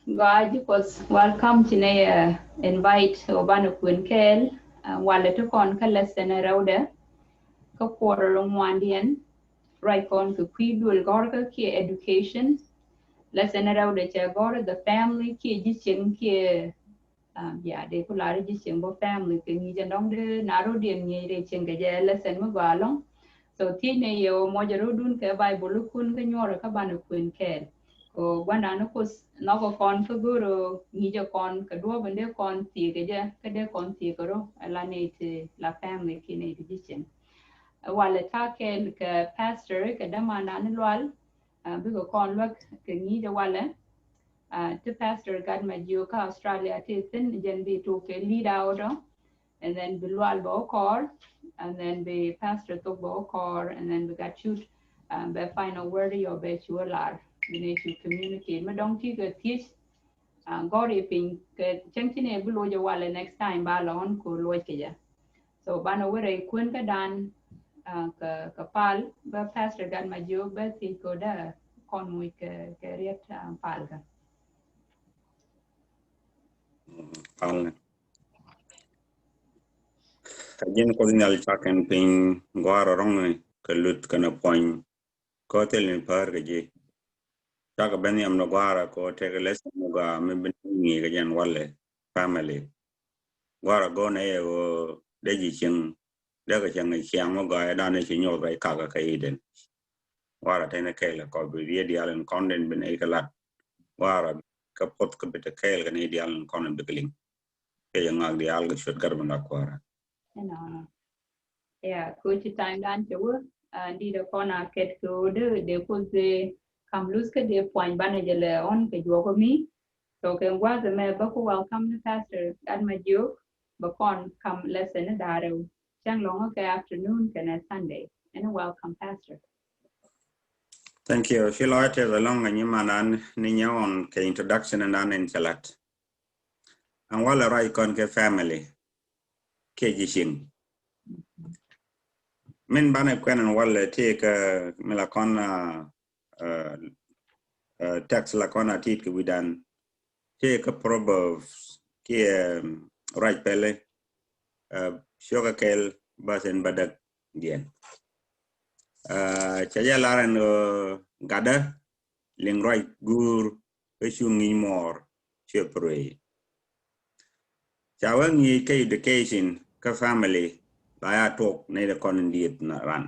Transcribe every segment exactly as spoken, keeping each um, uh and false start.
Gɔaa ji̱ Kuɔth, welcome ci nɛy, uh, invite ɔ banɛ kuɛn kɛɛl, uh, walɛ ti kɔn kä lesson rɛwdɛ kä quarter ŋuandiɛn, ruac kɔn kɛ kui̱ duël gɔ̱rkä kiɛ education. Lesson rɛwdɛ cɛ gɔ̱r the family kiɛ ji̱ cieŋ kiɛ, uh, yeah, dee ku lar ji̱ cieŋ bä family kɛ ŋi̱i̱c ɛnɔŋ dee na rɔ̱diɛn ŋi̱i̱c rɛy cieŋ kɛ jɛ lesson mi gɔaa ɛlɔ̱ŋ. So thiecnɛ yɛ ɣöö muɔcɛ rɔ̱dun kɛ Baibol ikun kä nyuɔrɛ kä banɛ kuɛn kɛɛl. Kɛ gua̱ndan ni Kuoth nhɔkɛ kɔn kä go̱o̱rä ŋi̱i̱cɛ kɔn kɛ duɔ̱ɔ̱p in dee kɔn thiekɛ jɛ kä dee kɔn thiekɛ rɔ ala nɛy ti la family kiɛ nɛy ti ji̱ cieŋ. Ɛ walɛ ta̱a̱ kɛɛl kɛ pastor kɛ dämandan ni Lual, uh, bikɛ kɔn luäk kɛ ŋi̱i̱cɛ walɛ. Uh, ti Pastor Gatmajiok kä Australia ti thi̱n, jɛn bi tok kɛ lead out ɔ. And then bi Lual bɛ wä kɔɔr, and then bi Pastor Thok bɛ wä kɔɔr, and then bi Gatcut, uh, bɛ final word yɔ bɛ cu wä lar, bi nɛy cu communicate. Mi dɔ̱ŋ ti kɛ thiec, uh, gɔ̱r i̱ piny kɛ cäŋ ci nɛ bi loc ɛ walɛ next time ba lɔ̱ŋ ko loc kɛ jɛ. So banɛ wä rɛy kuën kä dan, uh, kɛ, kɛ pal bä Pastor Gatmajiok bä thiec ko dee kɔn muc kɛ, kɛ riet, uh, pal kä. Pal ni. Kä ji̱n Kuoth Nhial cak kɛn piny gua̱a̱r rɔ̱ŋ kɛ luth kɛn puɔ̱ny. Kɔ thil ni päär kɛ ji̱. Cakɛ ben yam ni gua̱a̱ra kɔ tekɛ lesson ni gɔaa mi bi ni ŋi̱i̱c kɛ jɛn walɛ family. Gua̱a̱ra gɔ̱n ɛ yɛ ɣöö dee ji̱ cieŋ, dee kɛ cieŋ ciaŋ mi gɔaa ɛ dan ɛ ci nyuɔth rɛy kakä kɛ Eden. Gua̱a̱ra tɛn ɛ kɛɛl kɔ bi riet diaal in kɔn den bi nɛy kɛ lat. Gua̱a̱ra kɛ puɔth kɛ bi te kɛɛl kɛ nɛy diaal in kɔn in bi kɛ liŋ. Kɛ jɛ ŋak diaal kɛ cuet gat mi la kuäärä. Ɛnɔ. Yeah, ko ci time dan cɛ wä, uh, dit ɛ kɔn a kɛt kɛ wä dee, dee Kuoth dee kam luth kä dee puany banɛ jɛ lɛ ɣɔn kɛ juɔk ɔ mi. So kɛ gua̱th ɛmɛ bä ku welcome ni Pastor Gatmajiok, bä kɔn kam lesson ni da̱rɛ wä. Cäŋ lɔŋ kɛ afternoon kɛnɛ Sunday. Ɛn welcome, Pastor. Thank you. Ci lɔc tɛth ɛlɔ̱ŋ kɛ nyimandan ni nyɛ ɣɔn kɛ introduction ɛndan in cɛ lat. Ɛn walɛ ruac kɔn kɛ family kiɛ ji̱ cieŋ. Min banɛ kuɛn ɛn walɛ tëëkɛ mi la kɔn, uh, uh, uh, text la kɔn a tit kɛ wi̱dan. Tëëkɛ Proverbs kiɛ, um, ruac pɛli, uh, ciökä kɛl bäth in bädäk diɛn. Uh, cɛ jɛ lar ɛn, uh, gatdä liŋ ruac guur kä cu ŋi̱i̱c muɔɔr ciɛ pruee. Ca wä ŋi̱i̱c kä education kä family la ya tuɔk nɛy ti kɔn in dieth na ran.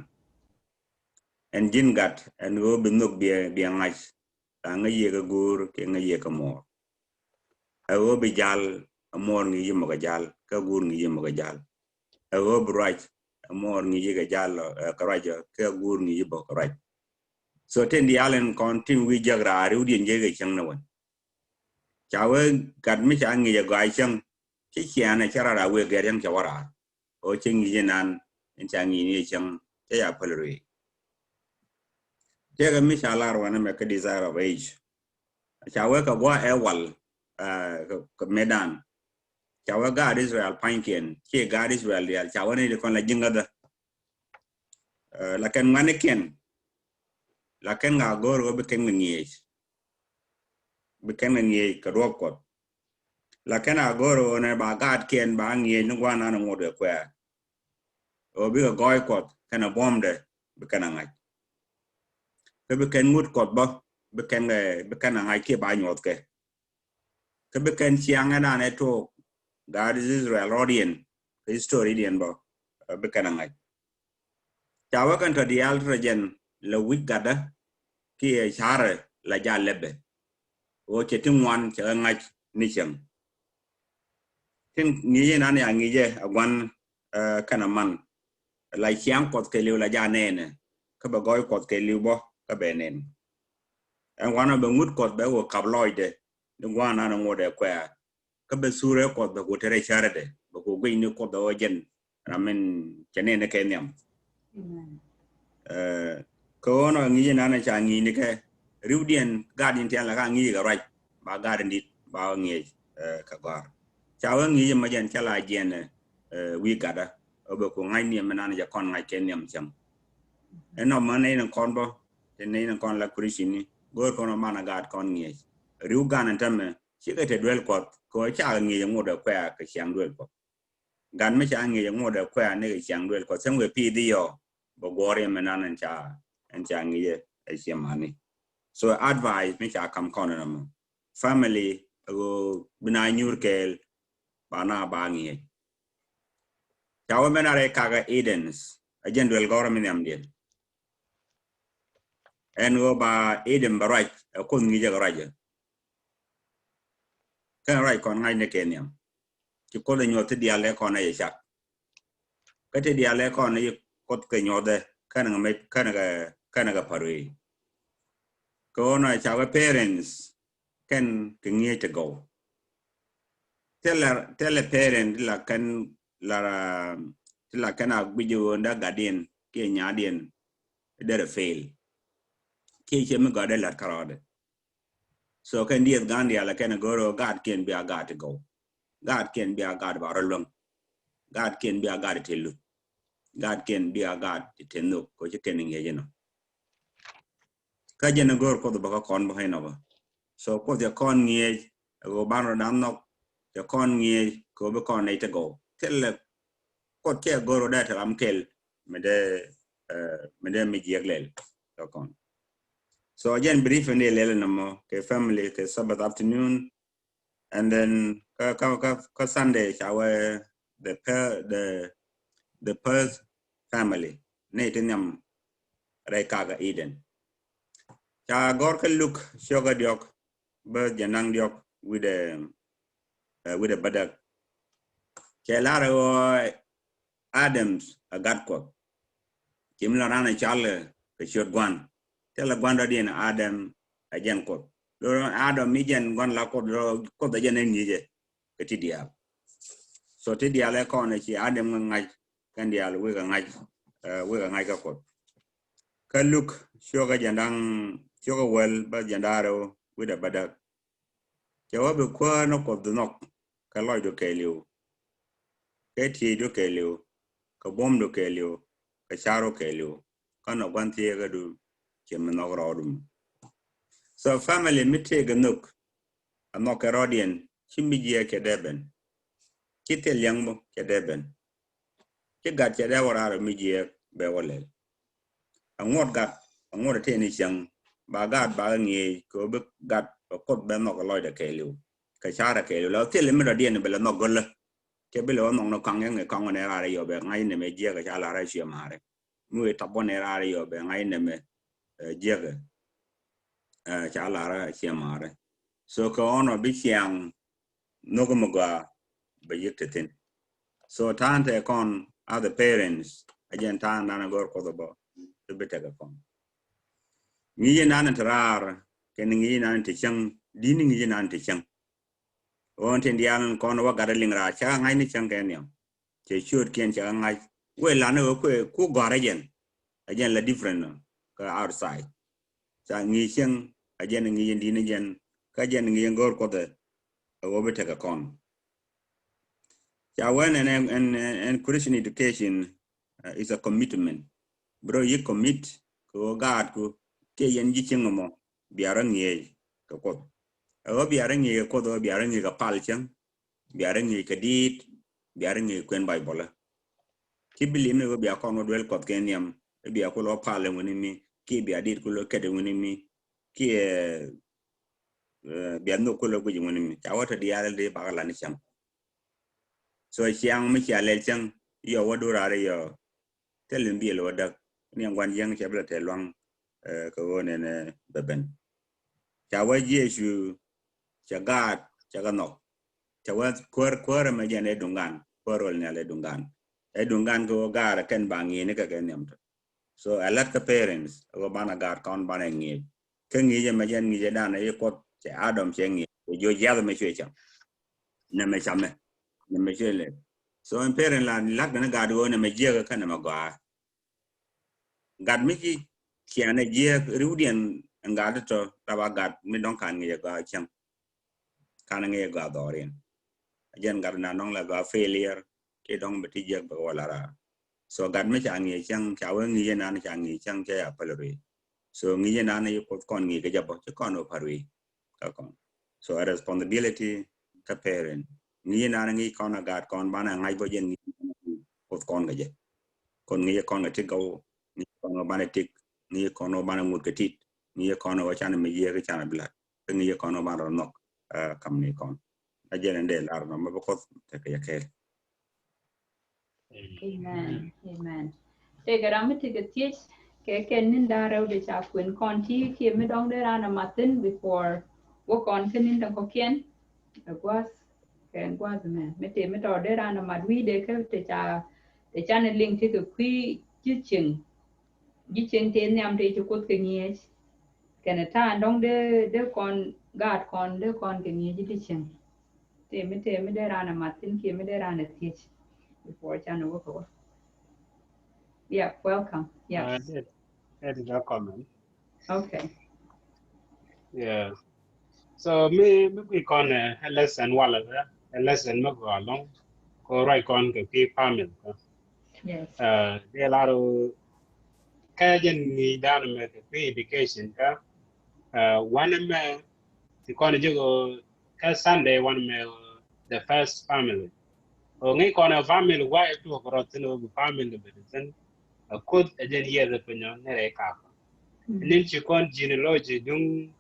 Ɛn ji̱n gat ɛn ɣöö bi nhök biɛ, biɛ ŋa̱c la ŋäc yiëë kä guur kiɛ ŋäc yiëë kä muɔɔr. Ɛ ɣöö bi jal, ɛ muɔɔr ŋi̱i̱c imɔ kɛ jal kä guur ŋi̱i̱c imɔ kɛ jal. Ɛ ɣöö bi ruac, ɛ muɔɔr ŋi̱i̱c ikɛ jal, ɛ, kɛ ruac, ɛ, kä guur ŋi̱i̱c ibɔ kɛ ruac. So tin diaal in kɔn tin wi̱i̱ jek raar i̱ wut yɛn jek kɛ cäŋ ni wän. Ca wee gat mi ca ŋi̱i̱c ɛ gɔaa cäŋ ci ciɛɛn ɛ cä raar a wee gɛr yɛn cɛ wä raar. Ɣöö cä ŋi̱i̱c inan in ca ŋi̱i̱c ni cäŋ cä ya päl ruëëc. Tëëkɛ mi ca lar wanɛ mɛ kä Desire of Ages. Ca wee kɛ gua̱a̱ ɛ wal, ɛ, kɛ, kɛ mëëdan. Ca wee gaat Israel pa̱nykiɛn, ciɛ gaat Israel diaal, ca wee ni di kɔn la ji̱ ŋäthä. Ɛ, la kɛn ŋuɛ̈tnikiɛn, la kɛn ŋa go̱o̱r ɣöö bi kɛn kɛ ŋi̱eec. Bi kɛn kɛ ŋi̱eec kɛ duɔ̱ɔ̱p Kuɔth. La kɛn a go̱o̱r ɣöö nɛ ba gaatkiɛn ba ŋi̱eec ni gua̱a̱r nan ŋot kɛ kuɛ̈ɛ̈. Ɣöö bikɛ gɔɔy Kuɔth kɛnɛ buɔ̱mdɛ bi kɛn a ŋa̱c. Kä bi kɛn ŋut Kuɔth bä bi kɛn kɛ, bi kɛn a ŋa̱c kiɛ ba nyuɔth kɛ. Kä bi kɛn ciaŋ ɛnan ɛ tuɔɔk gaat Israel rɔɔdiɛn kɛ history diɛn bä, ɛ, bi kɛn a ŋa̱c. Ca wä kɛn tɔ diaal tɔ jɛn lɛ wi̱c gatdä kiɛ ca̱rɛ la jal lɛpɛ. Ɣöö cɛ ti ŋuan cɛ kɛ ŋa̱c ni cäŋ. Tin ŋi̱i̱cɛ nan ya ŋi̱i̱cɛ a gua̱n, ɛ, kɛn a man. La ciaŋ Kuɔth kɛ li̱w la jal nɛɛnɛ. Kä bɛ gɔɔy Kuɔth kɛ li̱w bä kä bɛ nɛn. Ɛn wanɔ bɛ ŋut Kuɔth bɛ wä kap lɔcdɛ. Ni gua̱a̱r nan ŋot ɛ kuɛ̈ɛ̈. Kä bɛ thurɛ Kuɔth bɛ ku tɛrɛ cärädɛ bɛ ku guic ni Kuɔth ɛ ɣöö jɛn ram min cɛ nɛn ni kɛ nhiam. Amen. Ɛ, kɛ ɣöö nɔ ŋi̱i̱c nan ca ŋi̱i̱c ni kɛ riwdiɛn gaat in tiɛn la ka ŋi̱i̱c kɛ ruac ba gaat in dit ba ŋi̱eec, ɛ, kɛ gɔ̱a̱r. Ca wee ŋi̱i̱c mɔ jɛn cä la jiɛn, ɛ, wi̱i̱ gatdä ɣöö bɛ ku ŋa̱c ni ɛmɛ nan jɛ kɔn ŋa̱c kɛ nhiam cäŋ. Ɛn nɔ mɛ nɛy ni kɔn bä ti nɛy ni kɔn la Christian ni go̱o̱r kɔn ɔ man a gaat kɔn ŋi̱eec. Riw gan in tämɛ Cikɛ te duel Kuɔth kɛ ɣöö cakɛ ŋi̱i̱c ŋot ɛ kuɛ̈ɛ̈ kɛ ciaŋ duel Kuɔth. Gat mi ca ŋi̱i̱c ŋot ɛ kuɛ̈ɛ̈ ni kɛ ciaŋ duel Kuɔth, cäŋ wëë pi̱i̱th i̱ yɔ bɛ guɔ̱ɔ̱r yɛ mi nan ɛn ca, ɛn ca ŋi̱i̱c ɛ ciɛ mani. So advice mi ca kam kɔn ɛn ɛmɔ, family ɛ ɣöö bi na nyuur kɛɛl, ba na ba ŋi̱i̱c. Ca wä mɛn a rɛy kakä Edens, a jɛn duel gɔrä mi nhiam diɛn. Ɛn ɣöö ba Eden bɛ ruac, ɛ Kuoth ŋi̱i̱cɛ kɛ ruacɛ. Kɛn ruac kɔn ŋa̱c ni kɛ nhiam. Ci Kuoth ɛ nyuɔth ti diaal ɛ kɔn ɛ yɛ cak. Kä ti diaal ɛ kɔn ɛ yɛ Kuoth kɛ nyuɔthɛ, kɛn kɛ mɛ, kɛn kɛ, kɛn kɛ pa̱r wee. Kɛ ɣöö nɔ ca wä parents, kɛn kɛ ŋi̱eec ti gɔw. Thilɛ, thilɛ parent la kɛn, la, ti la kɛn a guic ɣöö nda gatdiɛn kiɛ nyaatdiɛn derɛ fail. Kiɛ ciɛ mi gɔ̱a̱dɛ la̱t kärɔɔdɛ. So kɛn dieth gan diaal kɛn go̱r ɣöö gaatkiɛn bia gaat ti gɔw. Gaatkiɛn bia gaat ba rɔ luäŋ. Gaatkiɛn bia gaat ti luth. Gaatkiɛn bia gaat ti te nhök kɛ ci kɛn ŋi̱eec inɔ. Kä jɛn ɛ go̱o̱r Kuoth bä kä kɔn bä kä inɔ bä. So Kuoth cɛ kɔn ŋi̱eec ɛ ɣöö ban rɔ dan nhɔk, cɛ kɔn ŋi̱eec kɛ ɣöö bi kɔn nɛy ti gɔw. Thilɛ Kuoth cɛ go̱o̱r ɣöö dee te ram kɛl mi dee, eh, mi dee mi jiɛk lɛl kɛ kɔn. So jɛn brief in dee lɛl in nɔmɔ kɛ family kɛ Sabbath afternoon. And then kä, kä, kä, kä Sunday ca wee the per, the, the first family ni ti nhiam rɛy kakä Eden. Ca gɔr kä Luk ciökä diɔk bä jɛ naŋ diɔk wi̱dɛ, eh, wi̱dɛ bädäk. Cɛ lar ɣöö Adam a gat Kuɔth. Ci mi la ran a cal kɛ ciöt guan. Thilɛ guan dɔ̱diɛn Adam a jɛn Kuoth. Lo Adam mi jɛn guan la Kuoth, lo Kuoth a jɛn a ŋi̱i̱cɛ kɛ ti diaal. So ti diaal ɛ kɔn ɛ ci Adam ŋa̱c kɛn diaal wek a ŋa̱c, eh, wek a ŋa̱c kä Kuoth. Kä Luk ciökä jɛn daŋ, ciökä wäl bä jɛn da̱ŋ rɛw wi̱dɛ bädäk. Cɛ wä bi Kuäär ni Kuoth nhɔk kɛ lɔcdu kɛɛliw, kɛ tieydu kɛɛliw, kɛ buɔ̱mdu kɛɛliw, kɛ caru kɛɛliw, kä nɔ gua̱n thieekädu cɛ mi nhɔk rɔɔdu mi. So family mi tëëkɛ nhök, a nhɔk kɛ rɔɔdiɛn, ci mi jiɛɛk cɛ dee ben. Ci thil liɛŋ bä cɛ dee ben. Ci gat cɛ dee wä raar mi jiɛɛk bɛ wä lɛl. Aŋuɔt gat, aŋuɔt a tëë ni cieŋ, ba gat ba ŋi̱eec kɛ ɣöö bi gat bɛ Kuoth bɛ nhɔk lɔcdɛ kɛɛliw kɛ ca̱rɛ kɛɛliw. La thil mi dɔ̱diɛn bɛ lɛ nhɔk gölä. Cɛ bi lɛ wä nhɔk ni kaŋ yɛn ŋi̱ kaŋ wä nɛ raar yɔ bɛ ŋa̱c nɛmɛ jiɛɛk kɛ ca lar a ciɛ ma̱a̱rɛ. Mi wee tap bä nɛ raar yɔ bɛ ŋa̱c nɛmɛ, eh, jiɛɛk kɛ, eh, ca lar a ciɛ ma̱a̱rɛ. So kɛ ɣɔn ɔ bi ciaŋ nhök mi gɔaa bɛ yiëk te thi̱n. So ta̱a̱n tɛ kɔn as the parents, a jɛn ta̱a̱n dan a gɔr Kuoth bä ti bi tekɛ kɔn. Ŋi̱i̱c nan te raar kɛn ŋi̱i̱c nan te cäŋ, di̱n ŋi̱i̱c nan te cäŋ. Ɣöö tin diaal kɔn wä gat a liŋ raar cä ŋa̱c ni cäŋ kɛ nhiam. Cɛ ciötkiɛn cɛ ŋa̱c wëë lan ɣöö kuɛ ku gɔ̱a̱r a jɛn. A jɛn la different nɔ kä outside. Ca ŋi̱i̱c cieŋ a jɛn ŋi̱i̱c in di̱n a jɛn kä jɛn ŋi̱i̱c in go̱o̱r Kuoth ɛ ɣöö bi tekɛ kɔn. Ca wee ɛn, ɛn, ɛn, ɛn Christian education, uh, is a commitment. Bi rɔ yiëk commit kɛ ɣöö gaatku kiɛ yɛn ji̱ cieŋ ɛmɔ bia rɔ ŋi̱eec kɛ Kuoth. Ɛ ɣöö bia rɔ ŋi̱eec kɛ Kuoth, ɛ ɣöö bia rɔ ŋi̱eec kɛ pal cieŋ, bia rɔ ŋi̱eec kɛ diit, bia rɔ ŋi̱eec kuɛn Baibol. Ci bi lim ni ɣöö bia kɔn wä duel Kuɔth kɛ nhiam, bia kulɛ wä pal wi̱ni mi, kiɛ bia diit kulɛ wä kɛt wi̱ni mi, kiɛ, eh, bia nhök kulɛ wä guic wi̱ni mi. Ca wä te diaal di bakɛ lan cäŋ. So ciaŋ mi cia lɛl cäŋ, yɔ wä durar yɔ. Thil in biɛl wä däk ni ɛn guan yäŋ cɛ bi lɛ tɛl luaŋ, eh, kɛ ɣöö nɛn, eh, bɛ ben. Ca wä Yecu cɛ gaat cɛ kɛ nhɔk. Cɛ wä kuäär, kuäär ɛmɛ jɛn ɛ duŋ gan, kuäär rol nhial ɛ duŋ gan. Ɛ duŋ gan kɛ ɣöö gaar ɛ kɛn ba ŋi̱i̱ni kɛ kɛ nhiam tɔ. So ɛ lat kä parents ɛ ɣöö banɛ gaat kɔn banɛ ŋi̱i̱c. Kä ŋi̱i̱c ɛmɛ jɛn ŋi̱i̱c ɛ dan ɛ yi Kuoth cɛ Adam cɛ ŋi̱i̱c. Ɛ jiö jiath ɛmɛ cuɛ cam. Nɛmɛ camɛ. Nɛmɛ cuɛ lɛ. So ɛn parent la lat kɛn gaat ɣöö nɛmɛ jiäk kä nɛmɛ gɔaa. Gat mi ci ciɛn ɛ jiɛk riwdiɛn ɛn gat tɔ raba gat mi dɔ̱ŋ kan ŋi̱i̱c ɛ gɔaa cäŋ. Kan ŋi̱i̱c ɛ gɔaa dhɔriɛn. Ɛ jɛn gat na dɔ̱ŋ la gɔaa failure ti dɔ̱ŋ bɛ ti jiɛk bɛ wä la raar. So gat mi ca ŋi̱i̱c cäŋ ca wee ŋi̱i̱c ɛnan ca ŋi̱i̱c cäŋ cɛ ya päl ruëë. So ŋi̱i̱c ɛnan yi Kuoth kɔn ŋi̱i̱c kɛ jɛ bä ci kɔn wä päl ruëë. Kä kɔn. So a responsibility kä parent. Ŋi̱i̱c naan ŋi̱i̱c kɔn a gaat kɔn banɛ ŋa̱c bä jɛn ŋi̱i̱c Kuoth kɔn kɛ jɛ. Kɔn ŋi̱i̱c kɔn kɛ tik gɔw, ŋi̱i̱c kɔn kɛ banɛ tik, ŋi̱i̱c kɔn kɛ banɛ ŋut kɛ tit, ŋi̱i̱c kɔn kɛ canɛ mi yiëë kɛ canɛ bi lat, ŋi̱i̱c kɔn kɛ banɛ rɔ nhɔk, ah, kam ni kɔn. A jɛn in dee lar nɔ mɛ bä Kuoth tekɛ jɛ kɛɛl. Amen. Amen. Tëëkɛ ram mi tekɛ thiec kɛ kɛn ni̱n da̱ŋ rɛw dee ca kuën kɔn ti kiɛ mi dɔ̱ŋ dee raan a mathin before wä kɔn kä ni̱n dɔ̱ŋ kɔ̱kiɛn. Ɛ gua̱th kɛ gua̱th mɛ mi tëë mi tɔ̱ dee raan a mat wi̱i̱ dee kä te ca te ca ni liŋ tekɛ kui̱ ji̱ cieŋ. Ji̱ cieŋ tëë nhiam tëë ci Kuoth kɛ ŋi̱eec. Kɛnɛ ta̱a̱ dɔ̱ŋ dee dee kɔn gaat kɔn dee kɔn kɛ ŋi̱eec ji̱ ti cieŋ. Tëë mi tëë mi dee raan a mathin kiɛ mi dee raan a thiec. Before can wä kɛ wä. Yeah, welcome. Yeah. Uh, that, that is a comment. Okay. Yeah. So mi mi kui̱ kɔn ɛ lesson walɛ ɛ lesson mi gɔaa lɔŋ. Kɔ ruac kɔn kɛ kui̱ family kɔ. Yes. Uh, dee lar kä jɛn ŋi̱i̱c dan mɛ kɛ kui̱ education kä. Uh, wanɛ mɛ ti kɔn jɛ kɔ kä Sunday wanɛ mɛ the first family. Ɔ ŋi̱i̱c kɔn ɛ family wa ɛ tuɔk rɔ thin ɔ bi family bɛ thin. A Kuoth ɛ jɛn yieth ɛ piny ɔ nɛrɛ kak. Nin ci kɔn genealogy duŋ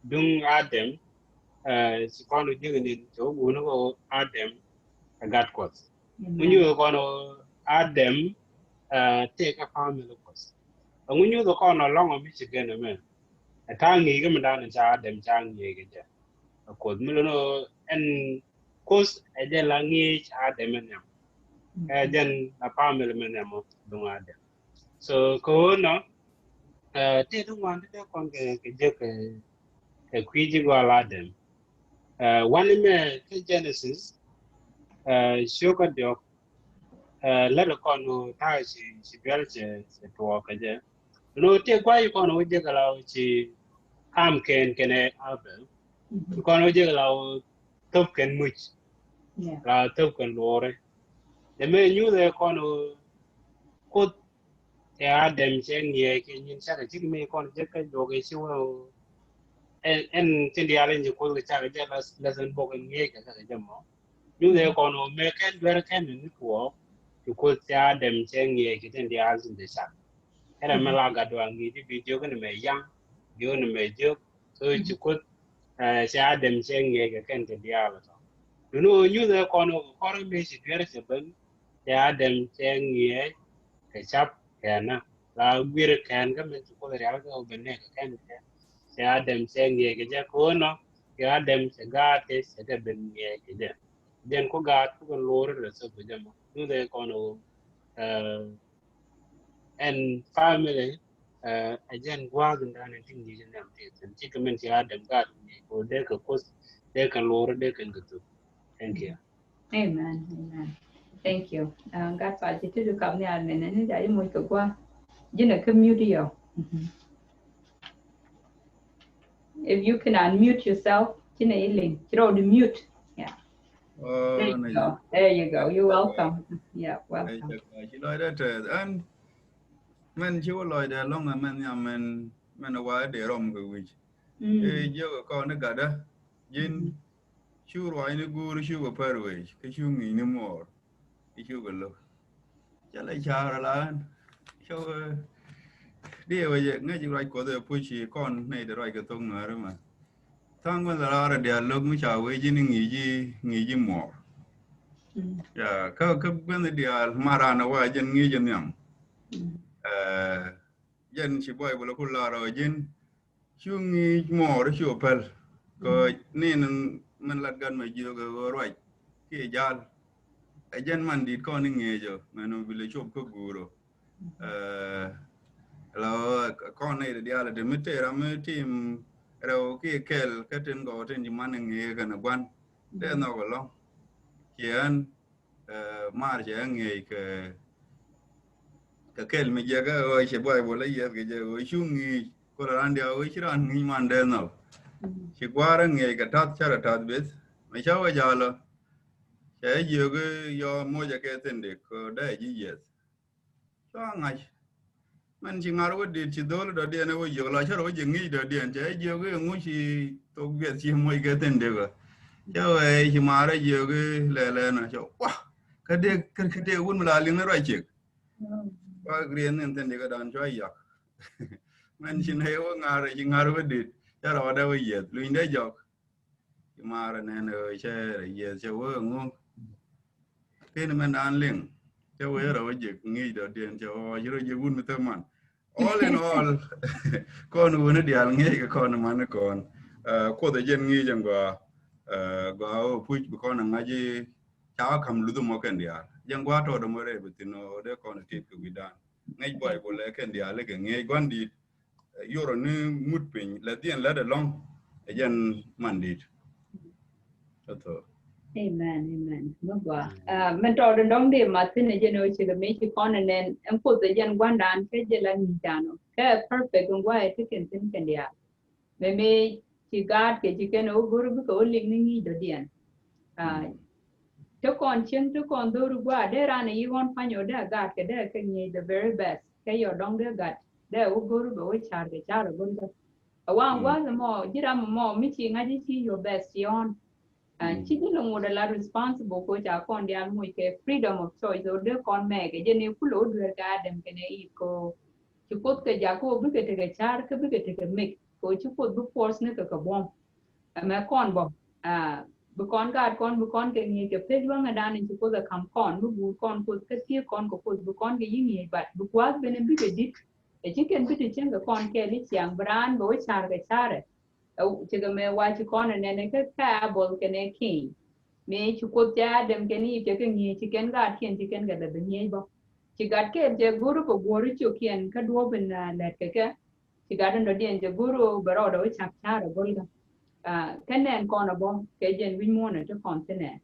duŋ Adam. Ci kɔn ɔ ji̱k nin ci wä guun ɔ Adam ɛ gat Kuɔth. Ŋu nyuth kɔn ɔ Adam tëë kä family Kuɔth. Ŋu nyuth kɔn ɔ lɔŋ ɔ mi ci gɛn ɛmɛ. Ɛ ta̱a̱ ŋi̱i̱c kä mi dan ca Adam ca ŋi̱i̱c kɛ jɛ. Ɛ Kuoth mi lon ɔ ɛn Kuoth ɛ jɛ la ŋi̱i̱c Adam ɛ nhiam. Ɛ jɛn la family mɛ nhiam ɔ duŋ Adam. So kɛ ɣöö nɔ tëë ti ŋuan ti dee kɔn kɛ kɛ jek kɛ kui̱ ji̱ gɔal Adam. Wan mɛ kä Genesis ciök kä diɔk. Lät kɔn ɣöö ta̱a̱ ci ci duel cɛ cɛ tuɔɔk kɛ jɛ. Nɔ tëë gua̱c kɔn ɣöö jek la ɣöö ci kam kɛn kɛnɛ Abel. Kɔn ɣöö jek la ɣöö thop kɛn muc. La thop kɛn luɔri. Dee mɛ nyuth ɛ kɔn ɣöö Kuoth Cɛ Adam cɛ ŋiɛc kɛ nyin cakɛ cik mi kɔn jek kä juɔk i̱ ci wee. Ɛn, ɛn tin diaal in ci Kuoth kɛ cakɛ jɛ lesson book in ŋiɛc kɛ cakɛ jɛ mɔ. Nyuth ɛ kɔn wä mɛ kɛn duer kɛn ni tuɔɔk. Ci Kuoth cɛ Adam cɛ ŋiɛc kɛ tin diaal tin dee cak. Kɛn ɛ mɛ la gat duaŋ ŋi̱i̱c ti bi jiök ni mɛ yaŋ, jiök ni mɛ jiök. So ci Kuoth cɛ Adam cɛ ŋiɛc kɛ kɛn tin diaal tɔ. Duni wä nyuth ɛ kɔn wä kɔr mi ci duer cɛ ben. Cɛ Adam cɛ ŋiɛc kɛ cap kɛn na la guir kɛn kä min ci Kuoth rial kɛ wä ben nɛ kɛ kɛn kɛ. Cɛ Adam cɛ ŋiɛc kɛ jɛ kɛ wä nɔ cɛ Adam cɛ gaat kɛ cɛ kɛ ben ŋiɛc kɛ jɛ. Jɛn ku gaat ku kɛ lor rɛ sop kɛ jɛ mɔ. Nyuth ɛ kɔn wä ɛn family ɛ jɛn gua̱a̱th in dan in ti ŋi̱i̱c in nhiam ti thin ci kɛ min ci Adam gaat ŋiɛc kɛ wä dee kɛ Kuoth dee kɛ lor dee kɛn kɛ thuk. Thank you. Amen. Amen. Thank you. Gat pal ci ti du kap ni al mene ni jaji muc kɛ gua. Jina kɛ mute yɔ. If you can unmute yourself, jina iling. Ci rɔ di mute. Yeah. There you go. There you go. You're welcome. Yeah, welcome. Ci lɔcdɛ tɛth ɛn mɛn ci wä lɔcdɛ lɔŋ ɛ mɛn nhiam mɛn mɛn wa dee rɔm kɛ wi̱c. Ɛ jiök ɛ kɔn ni gatdä ji̱n. Cu ruaacni guur cu kɛ pär wec kä cu ŋi̱i̱cni muɔɔr. I̱ cu kɛ lo̱k cä lɛ ca̱r ala ɣän. Cä wee diɛ wecɛ ŋäc ruac Kuɔth ɛ puc ci kɔn nɛy ti ruac kɛ thok Nuääri mɛ. Tha̱a̱ŋ gua̱n la raar diaal lo̱k mi ca wee ji̱n i̱ ŋi̱i̱c i̱ ŋi̱i̱c i̱ muɔɔr. Ya kä kä gua̱n diaal ma raan ɛ wa jɛn ŋi̱i̱c i̱ nhiam. Jɛn ci buɔy bä lɛ ku lar ɔ ji̱n. Cu ŋi̱i̱c muɔɔr cu päl kɛ nin min lat gat mɛ jiök ɛ ɣöö ruac kiɛ ja̱l. Ɛ jɛn man di̱t kɔn i̱ ŋi̱eec ɔ mɛn bi lɛ cop kä guur ɔ. La kɔn nɛy ti diaal ti mi tëë ram mi tim rɛw kiɛ kɛl kä tin gɔw tin ci man i̱ ŋi̱eec kɛn ɛ gua̱n dee nhɔk ɛlɔ̱ŋ. Ciɛ ɣän Ɛ, mar cɛ ŋiɛc kɛ, kɛ kɛl mi jiɛk ɛ ɣöö cɛ buay bol ɛ yiɛth kɛ jɛ ɣöö cu ŋi̱i̱c. Kol ɛ raan diaal ɣöö ci raan ŋi̱i̱c man dee nhɔk. Ci gua̱a̱r ɛ ŋiɛc kɛ tath cär ɛ tath beth. Mɛ cä wä ja̱l ɔ. Cɛ jiök i̱ yɔ moc ɛ kɛ thi̱n dik kɛ dee ji̱ yiɛth. Cua ŋa̱c. Mɛn ci ŋa̱r wä dit ci dho̱l dɔ̱diɛn ɛ wä jiök la cär wä ji̱ ŋi̱i̱c dɔ̱diɛn cɛ jiök i̱ ŋu ci thok biɛth ci moc kɛ thin dek ɛ. Cɛ wee ci maarɛ jiök i̱ lɛlɛ nɔ cɛ wa kä dee kä dee wun mi la liŋ ni ruac ciek. Wa griɛn ni thin dek ɛ dan cua yak. Mɛn ci nɛ wä ŋa̱r ci ŋa̱r wä dit cɛ rɔɔdɛ wä yieth luny dee jɔk. Ci maarɛ nɛn ɛ cɛ rɛ yieth cɛ wä ŋu. Ken mɛn dan liŋ cɛ wee rɔ wä jiek ŋi̱i̱c dɔ̱diɛn cɛ wä ci rɔ jiek wun mi thäman. All in all, kɔn wuni diaal ŋi̱i̱c kɛ kɔn mani kɔn. Kuoth ɛ jɛn ŋi̱i̱c ɛn gɔaa. Gɔaa wä puc bi kɔn ɛ ŋa̱c i̱ ca wä ka̱m luth ɛmɔ kɛn diaal jɛn gɔaa tɔɔt ɛmɔ rɛy bi thin ɔ dee kɔn ɛ tit kɛ wi̱dan. Ŋäc buay ku lɛ kɛn diaal ikɛ ŋi̱eec gua̱n di̱i̱t. Yorɔ ni ŋut piny lɛ dhiɛn lät ɛlɔ̱ŋ ɛ jɛn man di̱i̱t. Amen, amen. Mi gɔaa. Min tɔɔt in dɔ̱ŋ di math thin ɛ jɛn ɛ wä cikɛ mi ci kɔn ɛ nɛn ɛn kuoth ɛ jɛn gua̱ndan kɛ jɛ la ŋi̱i̱c dan ɔ kɛ perfect in gua̱a̱ ɛ ti kɛn thin kɛn diaal. Mɛ mi ci gaat kɛ ci kɛn ɛ wä go̱r bikɛ wä liŋ ni ŋi̱i̱c dɔ̱diɛn. Te kɔn cieŋ te kɔn dho̱r gua̱a̱ dee ran ɛ yi ɣɔn pa̱ny ɔ dee a gaat kɛ dee a kɛ ŋi̱eec the very best kɛ yɔ dɔ̱ŋ dee gat dee a wä go̱r bɛ wä car kɛ car ɛ go̱r kɛ. Ɛ waŋ gua̱a̱th ɛmɔ ji̱ ram ɛmɔ mi ci ŋa̱c i̱ ci your best ci ɣɔn. Ci ji̱ lo̱ŋ wut ala responsible ko ca kɔn diaal moc kɛ freedom of choice ɔ dee kɔn mɛɛkɛ jɛ ni kulɛ wä dueer kɛ Adam kɛnɛ Eve ko. Ci kuoth kɛ jak ko bikɛ tekɛ car kä bikɛ tekɛ mek ko ci kuoth bi force ni kɛ kɛ buɔ̱m. Ɛmɛ kɔn bɔ bi kɔn gaat kɔn bi kɔn kɛ ŋi̱eec kɛ peth luäŋɛ dan in ci kuoth ɛ ka̱m kɔn mi guur kɔn kuoth kä thiek kɔn kɛ kuoth bi kɔn kɛ yi ŋi̱eec but bi gua̱a̱th ben in bikɛ di̱t. Ɛ ci kɛn bi ti cieŋ kɛ kɔn kɛɛl i̱ ciaŋ bi raan bɛ wä car kɛ carɛ. Cikɛ mɛ wa ci kɔn ɛ nɛnɛ kä kä Abel kɛnɛ Cain. Mëë ci kuoth cɛ Adam kɛnɛ Eve cɛ kɛ ŋi̱eec ci kɛn gaatkiɛn ci kɛn kɛ lɛ bi ŋi̱eec bä. Ci gat kɛɛl cɛ go̱r kɛ guɔ̱r ciokiɛn kä duɔ̱ɔ̱p in lɛt kɛ kɛ. Ci gat in dɔ̱diɛn cɛ go̱r bɛ rɔɔdɛ wä cak car ɛ go̱l kɛ. Kä nɛn kɔn ɛ bä kɛ jɛn wi̱c muɔ̱ɔ̱n ɛ ti kɔn thinɛ.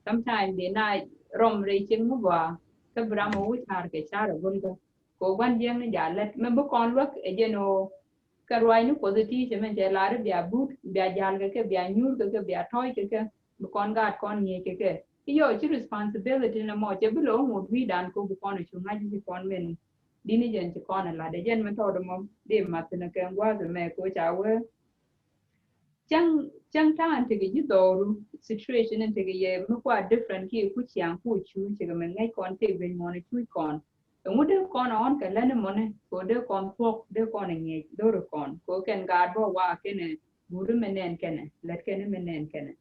Sometime dee na rɔm rɛy cieŋ mi gɔaa kä bi ram ɛ wä car kɛ car ɛ go̱l kɛ. Kɛ wä gua̱n jiɛŋni jal lät mɛ bi kɔn luäk ɛ jɛn ɔ. Kɛ ruacni kuɔth ɛ ti cɛ mɛn cɛ lar i̱ bia but bia jal kɛ kɛ bia nyuur kɛ kɛ bia tɔ̱ɔ̱c kɛ kɛ bi kɔn gaat kɔn ŋi̱eec kɛ kɛ. I̱ yɔ ci responsibility ni mɔ cɛ bi lo̱o̱ ŋot wi̱i̱dan ko bi kɔn ɛ cu ŋa̱c ci kɔn mɛn. Dini jɛn ci kɔn ɛ lat ɛ jɛn mɛ tɔɔt ɛmɔ di math ni kɛ gua̱a̱th ɛmɛ ko ca wee. Cäŋ cäŋ ta̱a̱ in tekɛ ji̱ dhɔru situation in tekɛ yɛ mi kua different kiɛ ku ciaŋ ku cu cikɛ mɛ ŋäc kɔn tëk ben mɔni cuc kɔn. Ɛŋu dee kɔn ɛ ɣɔn kɛ lɛn mɔni ko dee kɔn thuɔk dee kɔn ɛ ŋiɛc dhori kɔn ko kɛn gaat bä wa kɛnɛ guuri mɛ nɛn kɛnɛ lɛt kɛnɛ mɛ nɛn kɛnɛ.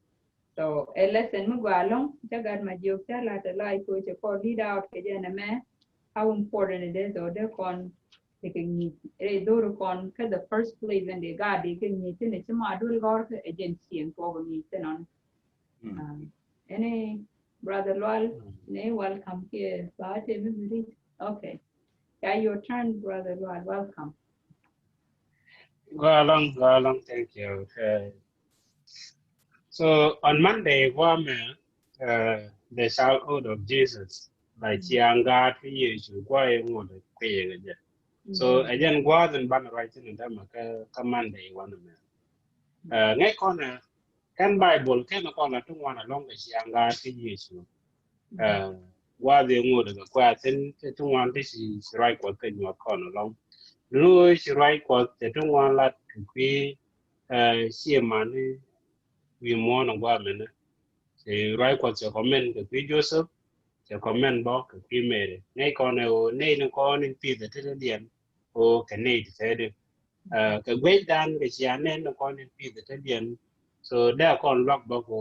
So ɛ lesson mi gɔaa lɔŋ cä gat ma jiök cä lat ɛ lai ko cɛ kɔn lead out kɛ jɛ nɛ mɛ. How important it is ɔ dee kɔn Ti kɛ ŋi̱i̱c rɛy dho̱ri kɔn kä the first place in di gaat di kɛ ŋi̱i̱c ti ni ci ma duel gɔr kä agent cieŋ tuɔk ŋi̱i̱c ti nɔn. Any brother Lual ni welcome kiɛ ba te mi mi ri. Okay. Yeah, your turn, brother Lual. Welcome. Go along, go along. Thank you. So on Monday, guamɛ the childhood of Jesus. Like ciaŋ gaat kä Yecu guayɛ ŋot kuiɛ kɛ jɛ. So ɛ jɛn gua̱a̱th in banɛ ruac thin in tämɛ kä Monday wanɛ mɛ. Ŋäc kɔnɛ kɛn Bible kɛn kɔnɛ ti ŋuan alɔŋ kɛ ciaŋ gaat kä Yecu. Gua̱a̱th in ŋot kɛ kuɛ thin ti ŋuan ti ci ruac Kuɔth kɛ nyuɔth kɔn alɔŋ. Lu ci ruac Kuɔth ti ti ŋuan lat kɛ kui̱ ciɛ mani wi̱i̱ muɔ̱ɔ̱n in gua̱a̱th mɛnɛ. Cɛ ruac Kuɔth cɛ kɔmɛn kɛ kui̱ Joseph, cɛ kɔmɛn bä kɛ kui̱ Mary. Nɛy kɔn ɛ ɣöö nɛy ni kɔn in pith ɛ tetdiɛn ɣöö kɛ nɛy ti thɛɛdi. Kɛ guecdan kɛ cia nɛn ni kɔn in pith ɛ tetdiɛn. So dee kɔn luak bä kɛ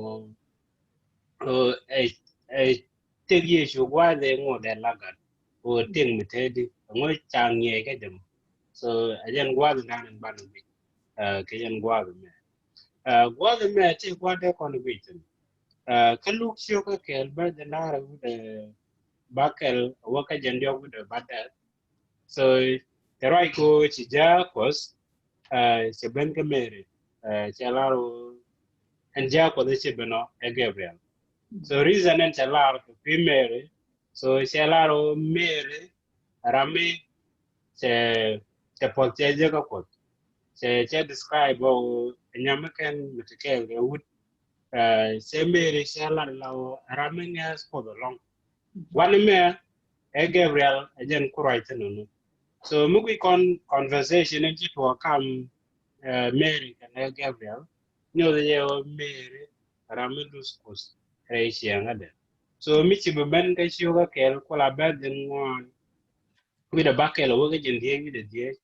ɣöö ɛ ɛ tëk Yecu gua̱a̱th ɛ ŋot ɛ lagat ɣöö tëk mi tetdi ɛ ŋot ca ŋiɛc kä jɛ mɔ. So ɛ jɛn gua̱a̱th in dan in banɛ guic kɛ jɛn gua̱a̱th mɛ. Gua̱th mɛ ti gua̱th dee kɔn guic thin. Kä Luk ciök kä kɛɛl bä jɛ lar wut ɛ ba kɛl wä kä jɛn diɔk wut ɛ ba dɛth. So cɛ ruac ko ci jaa Kuɔth cɛ ben kä Mary cɛ lar wä ɛn jaa Kuɔth cɛ ben ɔ ɛ Gabriel. So reason ɛn cɛ lar kɛ kui̱ Mary. So cɛ lar ɣöö Mary ram mi cɛ cɛ puɔth cɛ jek kä Kuɔth. Cɛ cɛ describe ɣöö ɛ nyam mi kɛn mi ti kɛɛl kɛ wut. Cɛ Mary cɛ lar la ɣöö ram mi ŋɛ̈th Kuɔth ɛlɔ̱ŋ. Wanɛ mɛ ɛ Gabriel ɛ jɛn ku ruac thin nɔnɔ. So mi guic kɔn conversation in ci tuɔɔk kam Mary kɛnɛ Gabriel. nyuɔth jɛ wä Mary ram mi luth Kuoth rɛy ciɛŋädɛ. So mi ci bi ben kä ciök kä kɛl kula bɛ dhin ŋuan. Wi̱dɛ ba kɛl wä kä jɛn dhiec wi̱dɛ dhiec.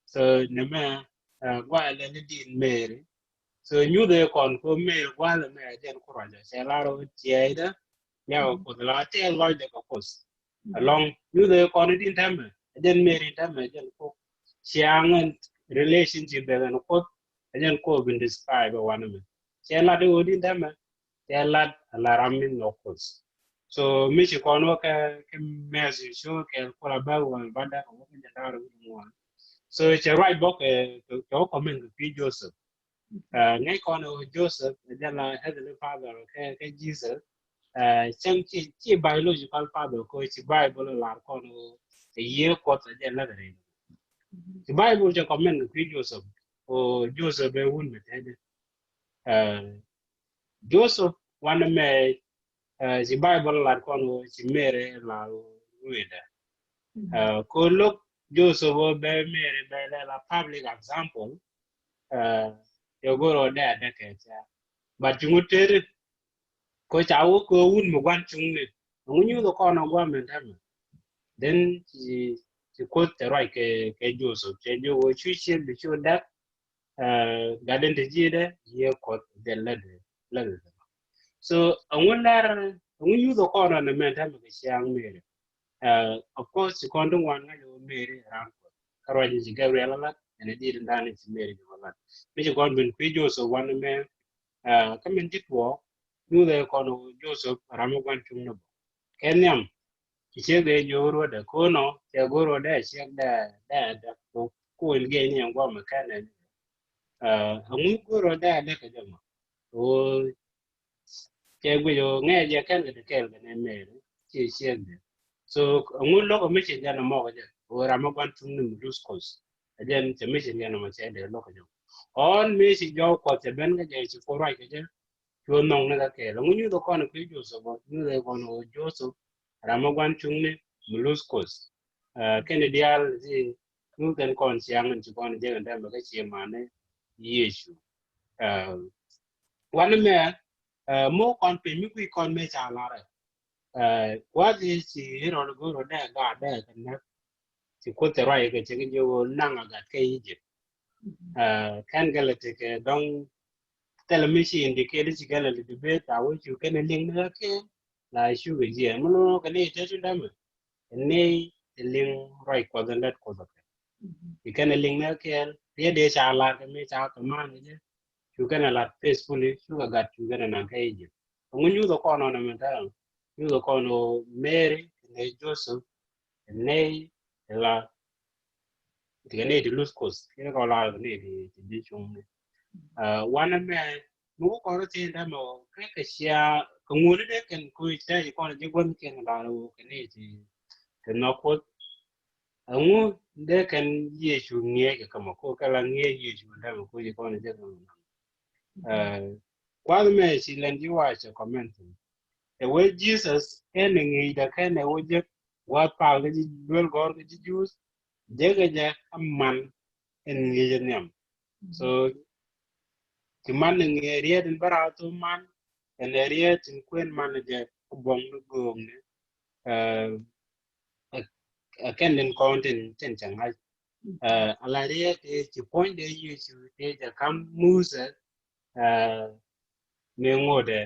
So nɛmɛ gua̱a̱ lɛ ni din Mary. So nyuthɛ kɔn ko Mary gua̱a̱ lɛ mɛ jɛn ku ruacɛ cɛ lar wä tiɛɛcdä. Yak Kuoth la tɛɛl lɔcdɛ kɛ Kuoth. Alɔŋ nyuthɛ kɔn din tɛmɛ jɛn Mary tɛmɛ jɛn ko ciaŋ ɛn relationship bɛ kɛn Kuoth. Jɛn ko bin describe wanɛ mɛ cɛ lat wä din tɛmɛ. Cɛ lat a la ram min nɔ Kuoth. So mi ci kɔn wä kɛ kɛ mɛs ci wä kɛ kula bɛ wä ba dak wä kɛ jɛ dar wä ŋuan. So cɛ ruac bɔ kɛ kɛ wä comment kɛ pi Joseph. Ŋäc kɔn wä Joseph jɛ la Heavenly Father kɛ kɛ Jesus. Cɛŋ ci ci biological father ko ci Bible lar kɔn wä kɛ yie Kuoth jɛ la kɛ rɛy. Ci Bible cɛ comment kɛ pi Joseph. Ko Joseph bɛ wun bɛ tɛdɛ. Joseph wanɛ mɛ ci Bible lat kɔn wä ci Mary la wä wi̱dɛ. Ko lo̱k Joseph wä bɛ Mary bɛ lɛ la public example. Yɛ go̱r wä dɛ adɛ kɛ ca. But ci ŋut teri ko ca wä ko wun mi guan cuŋ ni. Ŋu nyuth kɔn wä guan mɛ tɛmɛ. Then ci ci Kuoth tɛ ruac kɛ kɛ Joseph cɛ jɛ wä cu ciek bi cu dɛk. Gatdɛn te ji̱dɛ yie Kuɔth jɛ lätdɛ lätdɛ. So ɛŋu lɛr ɛŋu nyuth ɛ kɔn rɔ nɛ mɛn tɛmɛ kɛ ciaŋ Mary. Of course ci kɔn ti ŋuan ŋa̱c ɛ wä Mary ran Kuɔth kä ruac ci Gabriel ɛ lat ɛn ɛ ji̱ ti dan ci Mary jɛ wä lat. Mi ci kɔn ben kui̱ Joseph wan mɛ kä min ti tuɔɔk nyuth ɛ kɔn Joseph ram mi guan cuŋ ni bä kɛ nhiam. Ci ciek dee jiök ruɔ̱tdɛ ko̱nɔ cɛ go̱r ruɔ̱tdɛ ciek dɛ dɛ dɛ ko kuɔl gɛy ni ɛn guɔmɛ kɛnɛ. Ɛŋu go̱r ruɔ̱tdɛ dɛ kɛ jɛ mɔ. Ɣöö cɛ guic ɣöö ŋɛɛ jɛ kɛn kɛ ti kɛɛl kɛ nɛ Mary ci ciek dɛ. So ɛŋu lo̱k ɛ mi ci jɛn ɛmɔk jɛ ɣöö ram mi guan cuŋ ni mi luth Kuɔth. Ɛ jɛn cɛ mi ci jɛn ɛmɔ cɛ dee lo̱k ɛ jɛ ɣöö ɣɔn mi ci jɔw Kuɔth cɛ ben kɛ jɛ ci Kuoth ruac kɛ jɛ. Cuɔ nhɔk ni kä kɛɛl. Ɛŋu nyuth ɛ kɔn ɛ kui̱ Joseph ɔ? Nyuth ɛ kɔn ɛ Joseph ram mi guan cuŋni mi luth Kuɔth. Kɛn diaal ti nyuth kɛn kɔn ciaŋ in ci kɔn jek in tɛmɛ kä cie mani Yecu. Wan mɛ mo kɔn piny mi kui̱ kɔn mɛ ca larɛ. Kuath i̱ ci Herod go̱r ɔ dɛ gat dɛ kɛ näk. Ci Kuoth tɛ ruac kɛ cɛ kɛ jiök ɣöö naŋ a gat kä Egypt. Kɛn kɛ lɛ tekɛ dɔ̱ŋ thilɛ mi ci indicate ci kɛn lɛ lɛ debate a wee cu kɛn ɛ liŋ ni kä kɛɛl la cu kɛ jiɛɛn mi lo̱n kɛ ni tet in dämɛ. Ni ɛ liŋ ruac Kuɔth in lät Kuoth ɔ kɛ ci kɛn ɛ liŋ ni kä kɛɛl riet dee ca lar kɛ mi ca kɛ man kɛ jɛ. Cu kɛn ɛ lat faithfully cu kɛ gat cu kɛn ɛ naŋ kä Egypt. Ɛŋu nyuth ɛ kɔn ɔ nɛ mɛ tɛ̈ nyuth ɛ kɔn ɔ Mary nɛ Joseph nɛ la ti kɛ nɛ ti luth Kuoth kɛ kɔ la kɛ nɛ ti ti ji̱ cuŋ ni. Wanɛ mɛ mi wä kɔn rɔ thiin dämɛ ɔ kɛ kɛ cia kɛ ŋuɔni dee kɛn kui̱ tɛ̈ ci kɔn ji̱ guänh kɛn la wä kɛ nɛ ti ti nhɔk Kuoth. Ɛŋu dee kɛn Yecu ŋiɛc kɛ kämɛ ko kɛ la ŋiɛc Yecu dämɛ ko ci kɔn ji̱ guänh. Kuath mɛ ci lɛn ji̱ wa cɛ comment. Ɛ wee Jesus kɛn ɛ ŋi̱i̱cdɛ kɛn ɛ wee jek wa pal kä ji̱ duel gɔ̱r kä ji̱ Jews. Jek ɛ jɛ kä man ɛn ŋi̱i̱c ɛ nhiam. So ti man ɛ ŋi̱i̱c riet in bä raw thom man ɛn ɛ riet in kuën man ɛ jɛ kä buɔ̱ŋ ni go̱o̱ŋ ni. Ɛ kɛn din kɔn tin tin cɛ ŋa̱c. Ala riet ɛ ci puɔ̱ny dee Yecu dee jɛ kam Musa. Mi ŋotdɛ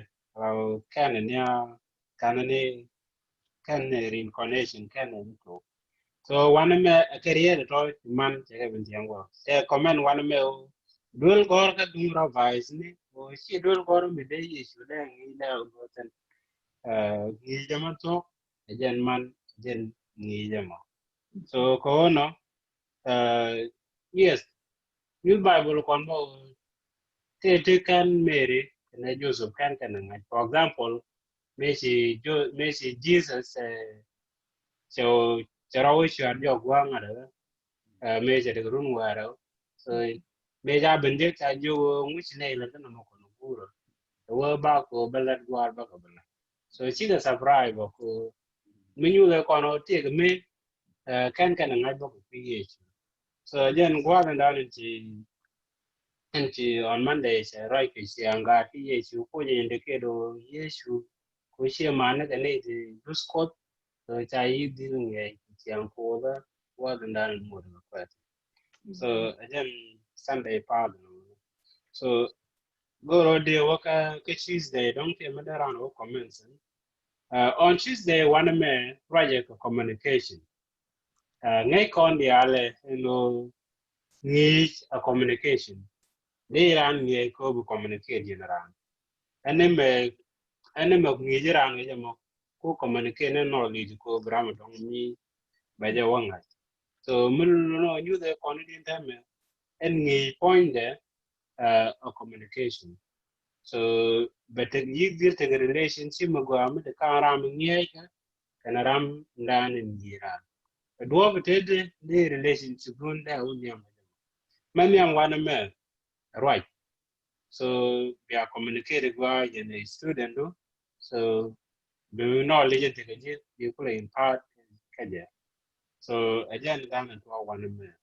kɛn ni a kɛn ni kɛn ni reincarnation kɛn ni tok. So wanɛ mɛ ɛ kɛ riet tɔ man cɛ kɛ bin tiɛŋ wä cɛ comment wanɛ mɛ o duel gɔr kä duŋ rɔ vice ni o ci duel gɔr mi dee Yecu dee ŋi̱i̱c dee o goten. Ŋi̱i̱c jɛ mɛ thok ɛ jɛn man jɛn ŋi̱i̱c jɛ mɔ. So kɛ wä nɔ. Yes. Nyuth Bible kɔn bä tëë ti kɛn Mary kɛnɛ Joseph kɛn kɛnɛ ŋa̱c. For example, mëë ci Jo mëë ci Jesus cɛ cɛ rɔ wä cuar jɔk gua̱a̱ŋ adɛ. Mëë cɛ dek run wɛɛrɛ. So mëë ca ben jek ca jiök ŋuc nɛy lät kɛn nɔmɔ kɔn guurä. Ɛ wee bak kɛ wä bä lät gua̱a̱r bä kɛ bä lät. So cikɛ surprise bä kɛ wä mi nyuth ɛ kɔn wä tiek mi kɛn kɛn ŋa̱c bä kɛ kui̱ Yecu. So jɛn gua̱a̱r in dan in ci Ɛn ci on Monday cɛ ruac kɛ ciaŋ gaat ki Yecu, ku jɛ indicate ɔ Yecu ku ciɛ mani kɛ ni ti Jews Kuoth. So ca yi dhil ŋiɛc ciaŋ Kuoth ɛ guath in dan in muɔt kɛ kuɛth. So ɛ jɛn Sunday path. So go̱r ɔ dee wä kä, kä Tuesday dɔŋ ti mi dee ran wä comments. Uh, on Tuesday wanɛ mɛ ruacɛ kɛ communication. Uh, ŋäc kɔn diaalɛ ɛn ɣöö ŋi̱i̱c a communication. Di ran ŋi̱i̱c kɛ ɣöö bi communicate yɛn ran. Ɛn ni mɛ, ɛn ni mɛ ŋi̱i̱c ran ŋi̱i̱c ɛmɔ ku communicate ni knowledge kɛ ɣöö bi ram dɔŋ mi bɛ jɛ wä ŋa̱c. So mi nɔ nyuth ɛ kɔn di tɛmɛ ɛn ŋi̱i̱c puɔ̱nydɛ, uh, a communication. So bɛ tek yi̱k dhil tek relationship mi gɔaa mi te ka̱n ram ŋi̱eekä kɛnɛ ram ndan in yi̱i̱ ran. Ɛ duɔ̱ɔ̱p tëëdɛ ni relationship dun dɛ wun nhiam. Mɛ nhiam wanɛ mɛ ruac. So bia communicate gua jɛn student du. So bi knowledge in tekɛ ji̱ bi kulɛ impart kɛ jɛ. So ɛ jɛn gan in tuɔ wanɛ mɛ.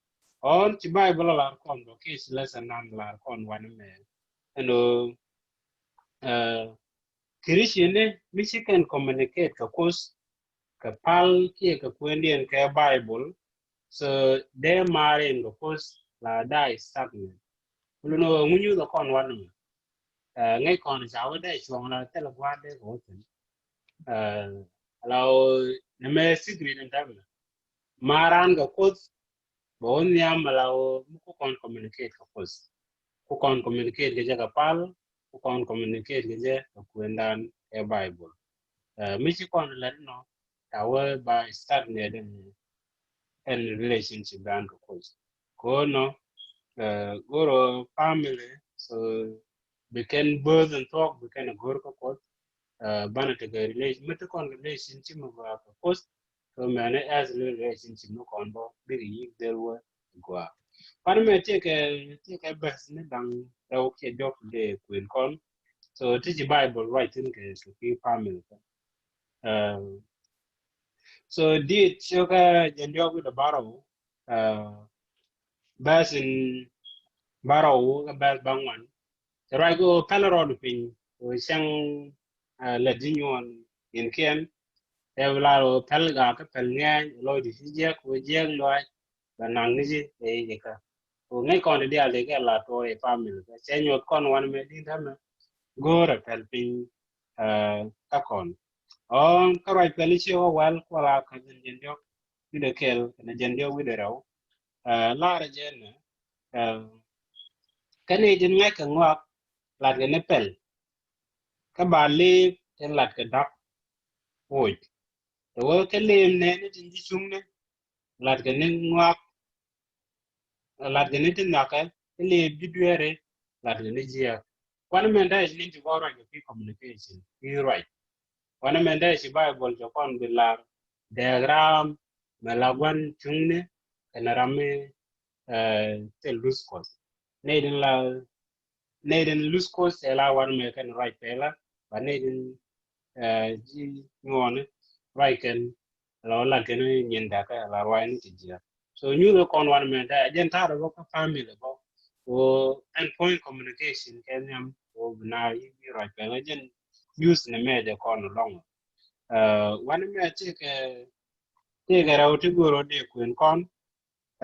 On ci Bible lar kɔn bɔ kiss lesson nan lar kɔn wanɛ mɛ. Ɛn ɣöö, uh, Christian ni mi ci kɛn communicate kɛ Kuoth kɛ pal kiɛ kɛ kuendiɛn kɛ Bible. So dee mar in kɛ Kuoth la die stagnant. Kulun ɣöö ŋu nyuth ɛ kɔn wanɛ mɛ. Uh, ŋäc kɔn ca wä dee cuɔ̱ŋ la thilɛ gua̱a̱r dee kɛ wä thi̱n. Uh, la ɣöö nɛ mɛ secret in tämɛ. Mar ran kɛ Kuoth bɛ wä nhiam mi la ɣöö mi ku kɔn communicate kɛ Kuoth. Ku kɔn communicate kɛ jɛ kɛ pal, ku kɔn communicate kɛ jɛ kɛ kuendan ɛ Bible. Uh, mi ci kɔn lɛt nɔ ca wä ba stagnate ɛn relationship dan kɛ Kuoth. Kɛ ɣöö nɔ, uh, go̱r ɔ family, so bi kɛn bo̱o̱th in thuɔ̱k bi kɛn a go̱r kä Kuoth. Uh, banɛ tekɛ relation mi ti kɔn relationship mi gɔaa kɛ Kuoth. So mɛni as relationship mi kɔn bɔ bikɛ yi̱k dhil wä gɔaa. Pan mɛ tekɛ, tekɛ bɛth ni daŋ rɛw kiɛ jɔk dee kuën kɔn. So ti ci Bible ruac thi̱n kɛ, kɛ ki family kɛ. Uh, so dit ciokä jɛn diɔk wi̱dɛ barɔw. Uh, bɛth in barɔw kä bɛth baŋuan. Cɛ ruac kɛ ɣöö pɛl rɔɔdu piny ɣöö cäŋ, uh, lät ji̱ nyuɔn in kiɛn. Ɛ bi lar ɣöö pɛl gak kä pɛl ŋɛɛny lɔcdu ci jiɛk ɣöö jiɛk lɔac bɛ naŋ ni ji̱ ɛ i̱ ji̱ kä. Ɣöö ŋäc kɔn ti diaal ti kɛ la tuɔɔk ɛ family kä cɛ nyuɔth kɔn wanɛ mɛ di̱t tämɛ. Go̱o̱rɛ pɛl piny, uh, kä kɔn. Ɔn kä ruac pɛl i̱ ci ɣä wɛl kuɔla kä jɛn jɛn diɔk wi̱dɛ kɛl kɛnɛ jɛn diɔk wi̱dɛ rɛw. Uh, larɛ jɛn nɛ, uh, kä ni tin ŋäc kɛ ŋɔak lat kɛ ni pɛl. Kä ba leep tin lat kɛ dap woc. Tɛ wä kä leep nɛ ni tin ji̱ cuŋ ni lat kɛ ni ŋɔak. Lat kɛ ni tin nhɔakɛ kä leep ji̱ dueeri lat kɛ ni jiɛk. Kuan mɛn dee ni ti gɔɔ ruac kɛ ki communication ki ruac. Wanɛ mɛn dee ci Bible cɛ kɔn bi lar dɛɛk ram mɛ la gua̱n cuŋni kɛnɛ ram mi, eh, thil luth Kuɔth. Nɛy din la, nɛy din luth Kuɔth cɛ la wanɛ mɛ kɛn ruac pɛla ba nɛy din, eh, ji̱ nyuɔni ruac kɛn la wä lat kɛn nyin dakä la ruac ni ti jiɛk. So nyuth kɔn wanɛ mɛ dee jɛn ta̱rɛ bä kä family bä. Ko ɛn point communication kɛ nhiam ko bi na yi bi ruac pɛla jɛn nyuth ni mɛ jɛ kɔn lɔŋ. Uh, wanɛ mɛ ti kɛ, ti kɛ rɛw ti go̱r ɔ dee kuën kɔn,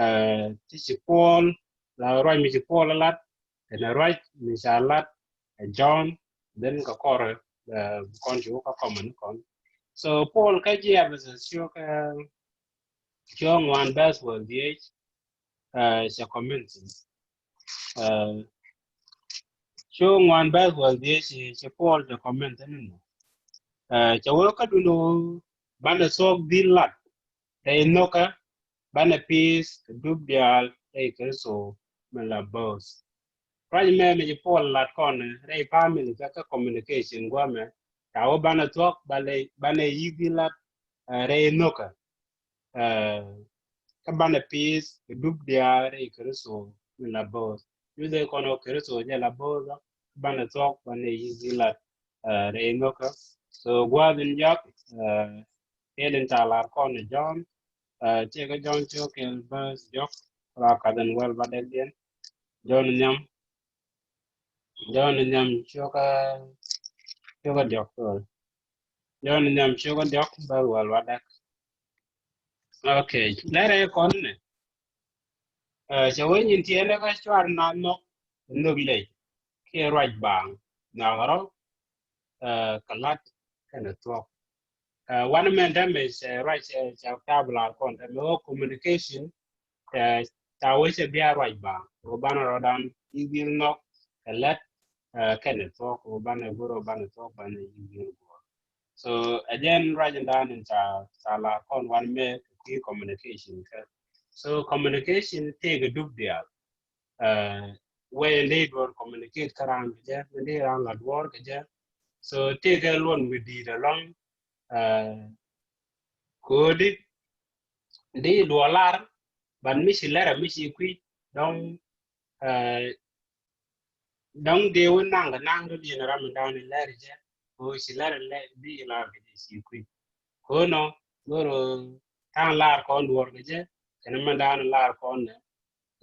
uh, ti ci Paul, la ruac mi ci Paul lat kɛnɛ ruac mi ca lat ɛ John, then kɛ kɔr, uh, kɔn ci wä kä common kɔn. So Paul kä jiɛ Ephesus ciök, uh, ciök ŋuan bɛth wä dhiec, uh, cɛ comment. Uh, ciök ŋuan bɛth wä dhiec ci, ci Paul cɛ comment ni nɔ. Uh, cɛ wä kä dun wä banɛ thuɔk dhil lat rɛy nhökä banɛ pi̱i̱th kɛ dup diaal rɛy Kritho mi la bo̱o̱th. Ruac mɛ mi ci Paul lat kɔn rɛy family kä, kä communication guamɛ ca wä banɛ thuɔk banɛ, banɛ yi̱k dhil lat, uh, rɛy nhökä. Uh, kä banɛ pi̱i̱th kɛ dup diaal rɛy Kritho mi la bo̱o̱th. Nyuthɛ kɔn ɔ Kritho jɛ la bo̱o̱th kä banɛ thuɔk banɛ yi̱k dhil lat, uh, rɛy nhökä. So gua̱a̱th in jɔak, uh, kɛl in ca lar kɔn ni John, uh, tiɛ kä John ciök kɛl bäth jɔk, la kath in wäl ba dɛk diɛn. John nhiam. Jɔn Nhiam ciokä, ciokä diɔk, sorry. Jɔn Nhiam ciokä diɔk, bä wal wadak. Okay, lɛrɛ kɔn nɛ. Cɛ wee nyin tiɛɛnɛ kä cuar na nhɔk, nhök lec kiɛ ruac baaŋ, nhɔk rɔ, kä lat kɛnɛ thuɔk. Wanɛ mɛn tɛmɛ cɛ ruac, cɛ, cɛ tablar kɔn tɛmɛ wä communication, cɛ, ca wee cɛ bia ruac baaŋ, wä banɛ rɔdan i̱ wil nhɔk kɛ lat kɛnɛ thuɔk, wä banɛ go̱r, wä banɛ thuɔk, banɛ i̱ wil go̱r. So again, ruac in dan in ca, ca lar kɔn wanɛ mɛ kɛ communication kɛ. So communication tëëkɛ dup diaal. Wee in dee duɔr communicate kä raan kɛ jɛ, in dee raan la duɔr kɛ jɛ. So tëëkɛ luɔn wi̱i̱ di̱i̱t ɛlɔ̱ŋ. Ko̱di di duɔlar, ban mi ci lɛrɛ mi ci kui̱ dɔŋ, dɔŋ di wä naŋ kɛ naŋ di diɛn ram in dan in lɛrɛ jɛ. Ko ci lɛrɛ lɛ di lar kɛ jɛ ci kui̱. Ko nɔ, goro taŋ lar kɔn duɔr kɛ jɛ, kɛn mɛ dan lar kɔn nɛ.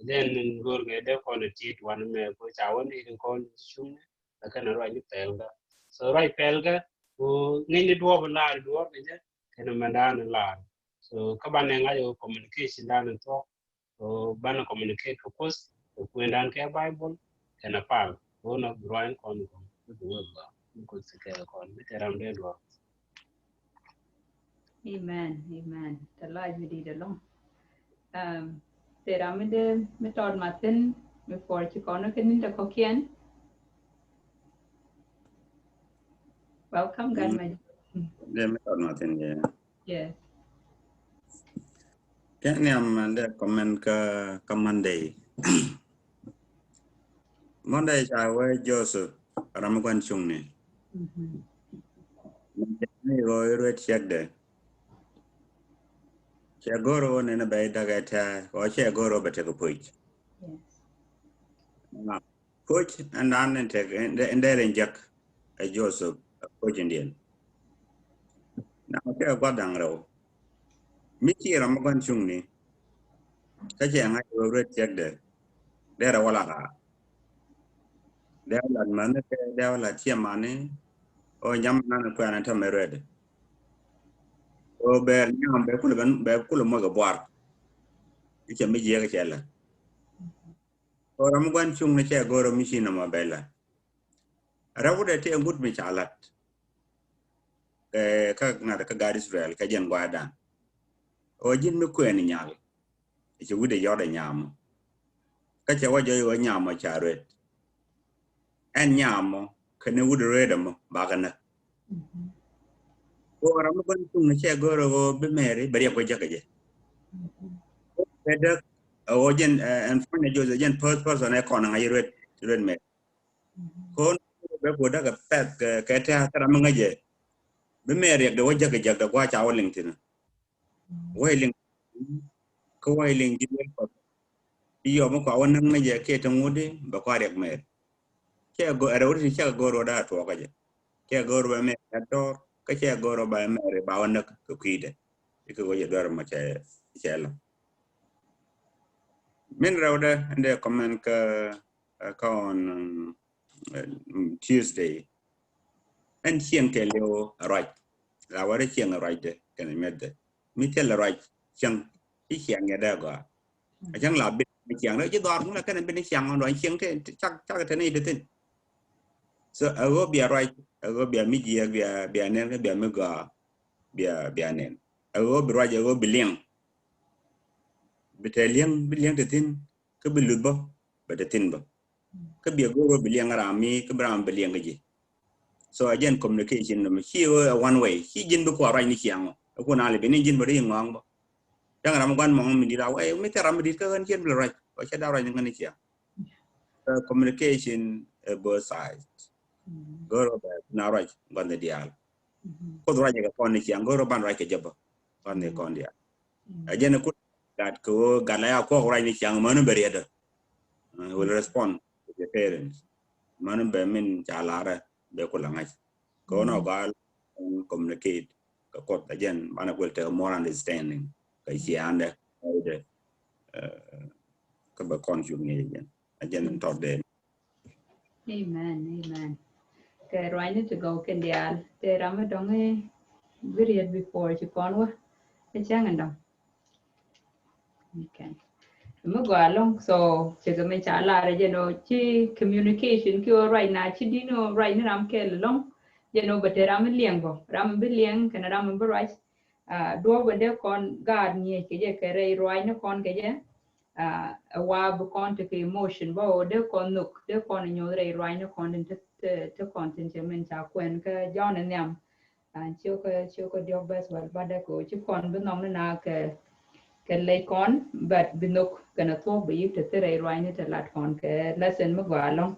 Then in go̱r kɛ dee kɔn tit wanɛ mɛ ko ca wä ni in kɔn cuŋ ni, la kɛn ruac ni pɛl kä. So ruac pɛl kä ko ŋi̱ny ni duɔp lar duɔp ni jɛ, kɛn mɛ dan lar. So kä banɛ ŋa̱c ko communication dan in thuɔk, ko banɛ communicate kɛ Kuoth kɛ kuɛn dan kɛ Bible, kɛn a pal. Ko nɔ ruac kɔn kɔn, ko wä ba, ko ti kɛ kɔn, mi te ram dee duɔp. Amen, amen. Tɛ lɔc mi dit ɛlɔŋ. Um, tɛ ram mi dee mi tɔt mathin mi puɔr ci kɔn kɛ ni̱n tɛ kɔkiɛn. Welcome, gan ma. Dee mi tɔt mathin, yeah. Yes. Kɛ ni am dee comment kä, kä Monday. Monday ca wee Joseph, ram mi gua̱n cuŋni. Ni ro i ruet ciɛkdɛ. Cɛ go̱r ro ni ni bɛ i dakɛ tɛ, ɔ cɛ go̱r ro bɛ tek puc. Puc ɛn dan ni tek, ɛn dee rin jek ɛ Joseph, puc in diɛn. Na kɛ gua̱th da̱ŋ rɛw. Mi ci ram mi gua̱n cuŋni. Kä cɛ ŋa̱c wä ruet ciɛkdɛ. Dee rɛ wä la ɣaa. Dee wä la mani kɛ, dee wä la ciɛ mani. O nyam nan kuɛn an tämɛ ruet. O bɛr nyam bɛ kulɛ, bɛ kulɛ muɔc kɛ buar. I̱ cɛ mi jiɛk cɛ la. O ram mi gua̱n cuŋni cɛ go̱r mi ci nɔmɔ bɛ la. Rɛw dee ti ɛ ŋut mi ca lat. Kɛ kä ŋa̱t kä gaat Israel kä jɛn gua̱a̱dan. Ɣöö ji̱n mi kuɛɛni nyal. Ci wi̱cdɛ yɔ̱t ɛ nyamɔ. Kä cɛ wä jɔy ɣöö nyamɔ ca ruet. Ɛn nyamɔ kɛnɛ wut ruet ɛmɔ bakɛ näk. Ɣöö ram mi gua̱n cuŋ cɛ go̱r ɣöö bi Mɛri bɛ riɛk wä jäk kɛ jɛ. Kɛ däk ɣöö jɛn ɛn puɔ̱ny ɛ Joseph jɛn first person ɛ kɔn ŋa̱c ruet, ruet Mɛri. Kon bɛ ku däk kɛ pɛth kɛ, kɛ tɛ̈ kä ram mi ŋäcɛ. Bi Mɛri riɛk dee wä jäk kɛ jäk dee gua̱a̱c ca wä liŋ thi̱n. Wä liŋ kä wä liŋ ji̱ luel kɔth. I̱ yɔm mi kua wä näk ni jɛ kiɛ ti ŋut i̱ bɛ kua riɛk Mɛri. Cɛ go̱r ɛ rɛw ti cɛ go̱r wä daa tuɔɔk kä jɛ. Cɛ go̱r wä Mɛri ɛ tɔr kä cɛ go̱r wä ba Mɛri ba wä näk kɛ kui̱dɛ. I̱ kɛ wä jɛ duer mɔ cɛ, cɛ la. Min rɛwdɛ ɛn dee comment kä, kä on Tuesday. Ɛn cieŋ tɛl yɛ ɣöö a ruac. La wärä cieŋ a ruacdɛ kɛnɛ miɛthdɛ. Mi thil a ruac cieŋ ci ciaŋ yɛ dee gɔaa. A cäŋ la bin ciaŋ rɛ ci dhɔaar ŋun a kɛnɛ bin ciaŋ ɔn ruac cieŋ te cak, cak te ni te thin. So a ɣöö bia ruac, a ɣöö bia mi jiɛɛk, bia, bia nɛn kä bia mi gɔaa, bia, bia nɛn. A ɣöö bi ruac, a ɣöö bi liɛŋ. Bi te liɛŋ, bi liɛŋ te thin, kä bi luth bä, bɛ te thin bä. Kä bia go̱o̱r wä bi liɛŋ ram mi, kä bi ram bi liɛŋ kä ji̱. So a jɛn communication nɔmɔ ci wä a one way, ci ji̱n bi kua ruac ni ciaŋ wä. A kun a li bi ni ji̱n bi ri ŋɔaŋ bä. Cäŋ ram gua̱n mɔŋ mi di̱t a wä, mi thil ram mi di̱t kä ɣän ciɛn bi ruac, wä cɛ da ruac ni ŋän ni ciaŋ. Communication both sides. Go̱o̱r wä bɛ na ruac gua̱n ni diaal. Kuoth ruac kɛ kɔn ni ciaŋ, go̱o̱r wä ban ruac kɛ jɛ bä gua̱n ni kɔn diaal. A jɛn kut gat kɛ wä gat la ya kuɔk ruac ni ciaŋ, mäni bɛ riɛt. Will respond to the parents. Mäni bɛ min ca larɛ bɛ ku la ŋa̱c. Kɛ wä nɔ gal communicate kɛ kuɔth a jɛn banɛ kuɛl tekɛ more understanding kɛ ciaŋdɛ. Kä bɛ kɔn cuk ŋi̱i̱c a jɛn. A jɛn tɔt dee. Amen, amen. Kɛ ruacni ti gɔw kɛn diaal. Tɛ ram mi dɔŋ i̱ bi riet before ci kɔn wä. Ɛ cäŋ ɛn dɔŋ. Okay. Mi gɔaa ɛlɔ̱ŋ, so cɛ kɛ mi ca lar ɛ jɛn ɔ ci communication ki ɔ ruacna ci di̱n ɔ ruacni ram kɛl ɛlɔ̱ŋ. Jɛn ɔ bɛ tɛ ram mi liɛŋ bɔ. Ram mi bi liɛŋ kɛn ram mi bi ruac. Ah, duɔ̱ɔ̱p in dee kɔn gaat ŋi̱eec kɛ jɛ kɛ rɛy ruacni kɔn kɛ jɛ. Ah, ɛ wa bi kɔn tekɛ emotion bä ɣöö dee kɔn nhök, dee kɔn nyoth rɛy ruacni kɔn tin te, te, te kɔn tin cɛ min ca kuɛn kä Jɔ̱ɔ̱n in nhiam. Ah, ciökä, ciökä diɔ̱k bɛth wal ba dee kɛ ɣöö ci kɔn bi nhɔk ni na kɛ, kɛ lec kɔn, but bi nhök kɛn a thuɔ̱k bi yip te thil rɛy ruacni te lat kɔn kɛ lesson mi gɔaa ɛlɔ̱ŋ.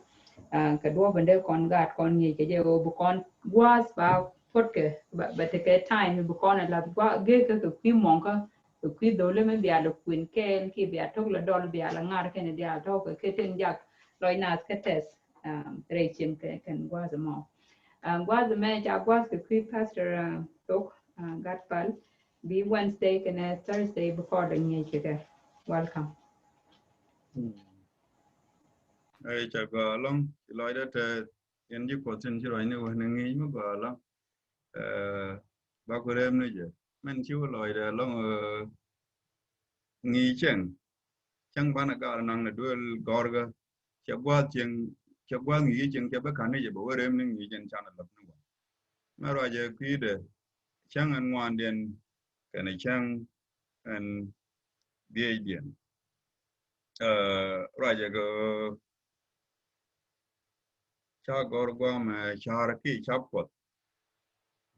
Ah, kɛ duɔ̱ɔ̱p in dee kɔn gaat kɔn ŋi̱eec kɛ jɛ ɣöö bi kɔn gua̱a̱th ba puɔ̱tkɛ, ba, ba tekɛ time bi kɔn a lath gua̱a̱th gekä kɛ kui̱ mɔŋkä, kɛ kui̱ dho̱lä mi bia lɛ kuën kɛɛl ki bia tok lɛ dɔl bia lɛ ŋar kɛn diaal tɔ̱ kɛ kɛ tin jak lɔc naath kä tɛth, um, rɛy cieŋ kɛ, kɛn gua̱a̱th mɔ. Um, gua̱a̱th mɛ ca gua̱a̱th kɛ kui̱ pastor, uh, thok, uh, gat pal bi Wednesday kɛnɛ Thursday bi kɔn lɛ ŋi̱eec kɛ kɛ. Welcome. Ɛ ca gɔaa ɛlɔ̱ŋ ci lɔcdä tɛ yɛn ji̱ Kuɔth tin ci ruacni wä ni ŋi̱i̱c mi gɔaa ɛlɔ̱ŋ. Ɛ, ba ku rem ni jɛ. Min ci wä lɔcdɛ ɛlɔ̱ŋ, ɛ, ŋi̱i̱c cieŋ. Cäŋ banɛ gal naŋ ni duel gɔrkä. Cɛ gua̱a̱th cieŋ, cɛ gua̱a̱th ŋi̱i̱c cieŋ cɛ bä ka̱n ni jɛ bɛ wä rem ni ŋi̱i̱c cieŋ canɛ lɔt ni wä. Mɛ ruacɛ kui̱dɛ cäŋ ɛn ŋuandiɛn kɛnɛ cäŋ ɛn dhiecdiɛn. Ɛ, ruacɛ kɛ ca gɔr guamɛ car ki ca Kuɔth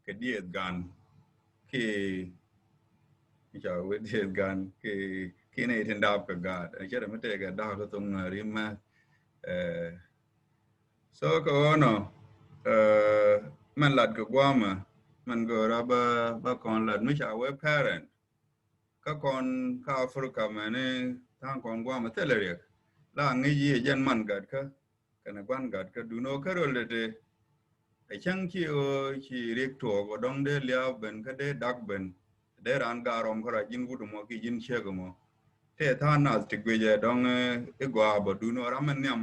kɛ dieth gan ki ca wee dieth gan ki, ki ni tin dap kɛ gaat. Ɛ cɛ rɛ mi tɛkɛ dak kɛ thok Nuɛri mɛ. Ɛ, so kɛ ɣɔnɔ, ɛ, mɛn lat kɛ guamɛ mɛn gɔra ba, ba kɔn lat mi ca wee parent. Kä kɔn kä Africa mɛni tha̱a̱ŋ kɔn guamɛ thilɛ riɛk. La ŋi̱c yi jɛn man gatkä kɛnɛ gua̱n gatkä duno kä röl tete. Ɛ cäŋ ci ɣöö ci riɛk tuɔɔk ɔ dɔ̱ŋ dee lia̱a̱ ben kä dee dak ben. Dee raan gar rɔm kä ruac ji̱n wut mɔ ki ji̱n ciek mɔ. Tëë tha̱a̱ŋ nath ti guic ɛ dɔ̱ŋ, eh, i̱ gɔaa bä duno ram mɛ nhiam.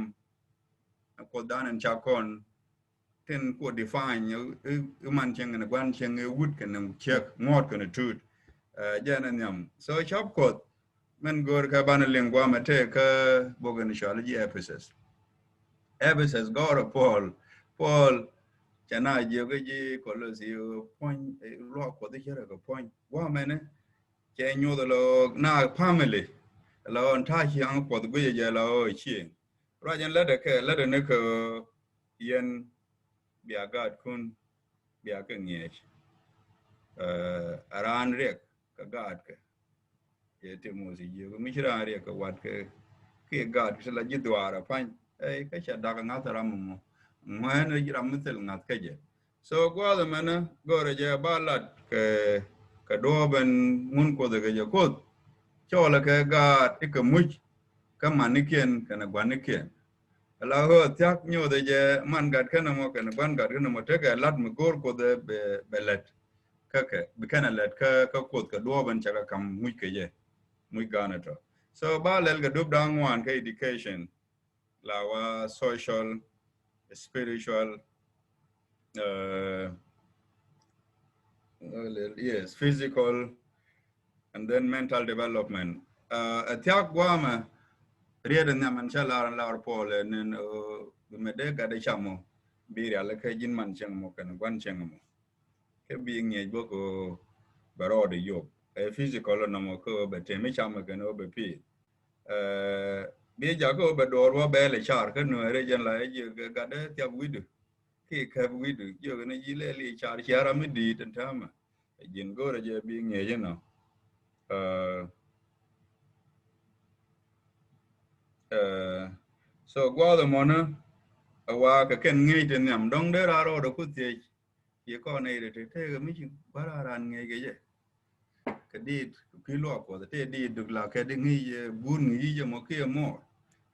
Kuoth dan ɛn ca kɔn tin kuɔ define i̱, i̱, i̱ man cieŋ kɛnɛ gua̱n cieŋ i̱ wut kɛnɛ ciek ŋuɔ̱t kɛnɛ tuut. Ɛ, jɛn ɛ nhiam. So cap Kuɔth mɛn go̱o̱r kɛ banɛ liŋ guamɛ tëë kä bok in cɔal ji̱ Ephesus. Ephesus gɔrɛ Paul. Paul cɛ na jiök ji̱ Kolosi puɔ̱ny, ɛ, luaak Kuɔth i̱ cärɛ kɛ puɔ̱ny. Guamɛnɛ cɛ nyoth lɔ na family lɔ ɛn ta̱a̱ ciaŋ Kuɔth guic jɛ lɔ cieŋ. Ruac ɛn lätdɛ kɛ lätdɛ ni kɛ yɛn bia gaatkun bia kɛ ŋiɛc. Ɛ, a raan riɛk kɛ gaatkɛ. Yɛ Timothi jiök mi ci raan riɛk kɛ watkɛ kiɛ gaatkɛ ti la ji̱ dhuaar a pa̱ny. Ɛ, kä ca dak ŋa̱th ram mɔ. Ŋuɛ̈ɛ̈n ram mi thil ŋa̱th kä jɛ. So gua̱a̱th ɛmɛnɛ go̱rɛ jɛ ba lat kɛ, kɛ duɔ̱ɔ̱p ɛn ŋun Kuoth kɛ jɛ Kuoth. Cɔɔlɛ kɛ gaat i̱ kɛ muc kä manikiɛn kɛnɛ gua̱nikiɛn. Ala ɣöö thia̱k nyothɛ jɛ man gat kɛnɛ mɔ kɛnɛ gua̱n gat kɛnɛ mɔ tekɛ lat mi go̱o̱r Kuoth ɛ bɛ, bɛ lɛt. Kä kɛ bi kɛnɛ lɛt kä, kä Kuoth kɛ duɔ̱ɔ̱p ɛn cakɛ ka̱m muc kɛ jɛ. Muc ga̱a̱n ɛ tɔ. So ba lɛl kɛ dup da̱a̱ŋ ŋuan kɛ education. La wa social, spiritual, uh, yes, physical, and then mental development. Uh, a thiak guamɛ riet in yaman cha lar lar Paul in, uh, me de gade chamo biri ala ke jin man cheng mo ken guan cheng mo. Ke bi ngiej bo ko barode yob. A physical no mo ko be temi chamo ken o be pi. Ɛ, bi jakä wä bɛ duɔɔr wä bɛɛl ɛ car kä nuɛɛri jɛn la ɛ jiɛ gat dee thiap wi̱du. Ki kɛp wi̱du jiök ni ji̱ lɛl i̱ car ciara mi di̱i̱t ɛn täämɛ. Ɛ ji̱n go̱o̱rɛ jɛ bi ŋi̱eec inɔ. Ɛ, ɛ, so gua̱a̱th ɛmɔni ɛ wa kɛ kɛn ŋi̱eec ti nhiam dɔ̱ŋ dee raar rɔɔdɛ ku thiec. Yɛ kɔn nɛy rɛ te tekɛ mi ci bä raar raan ŋi̱eec kɛ jɛ. Kɛ dit kɛ kui̱ luaak Kuɔth tëë dit duk la kɛ di ŋi̱i̱c, ɛ, buut ŋi̱i̱c jɛ mɔ kiɛ muɔɔr.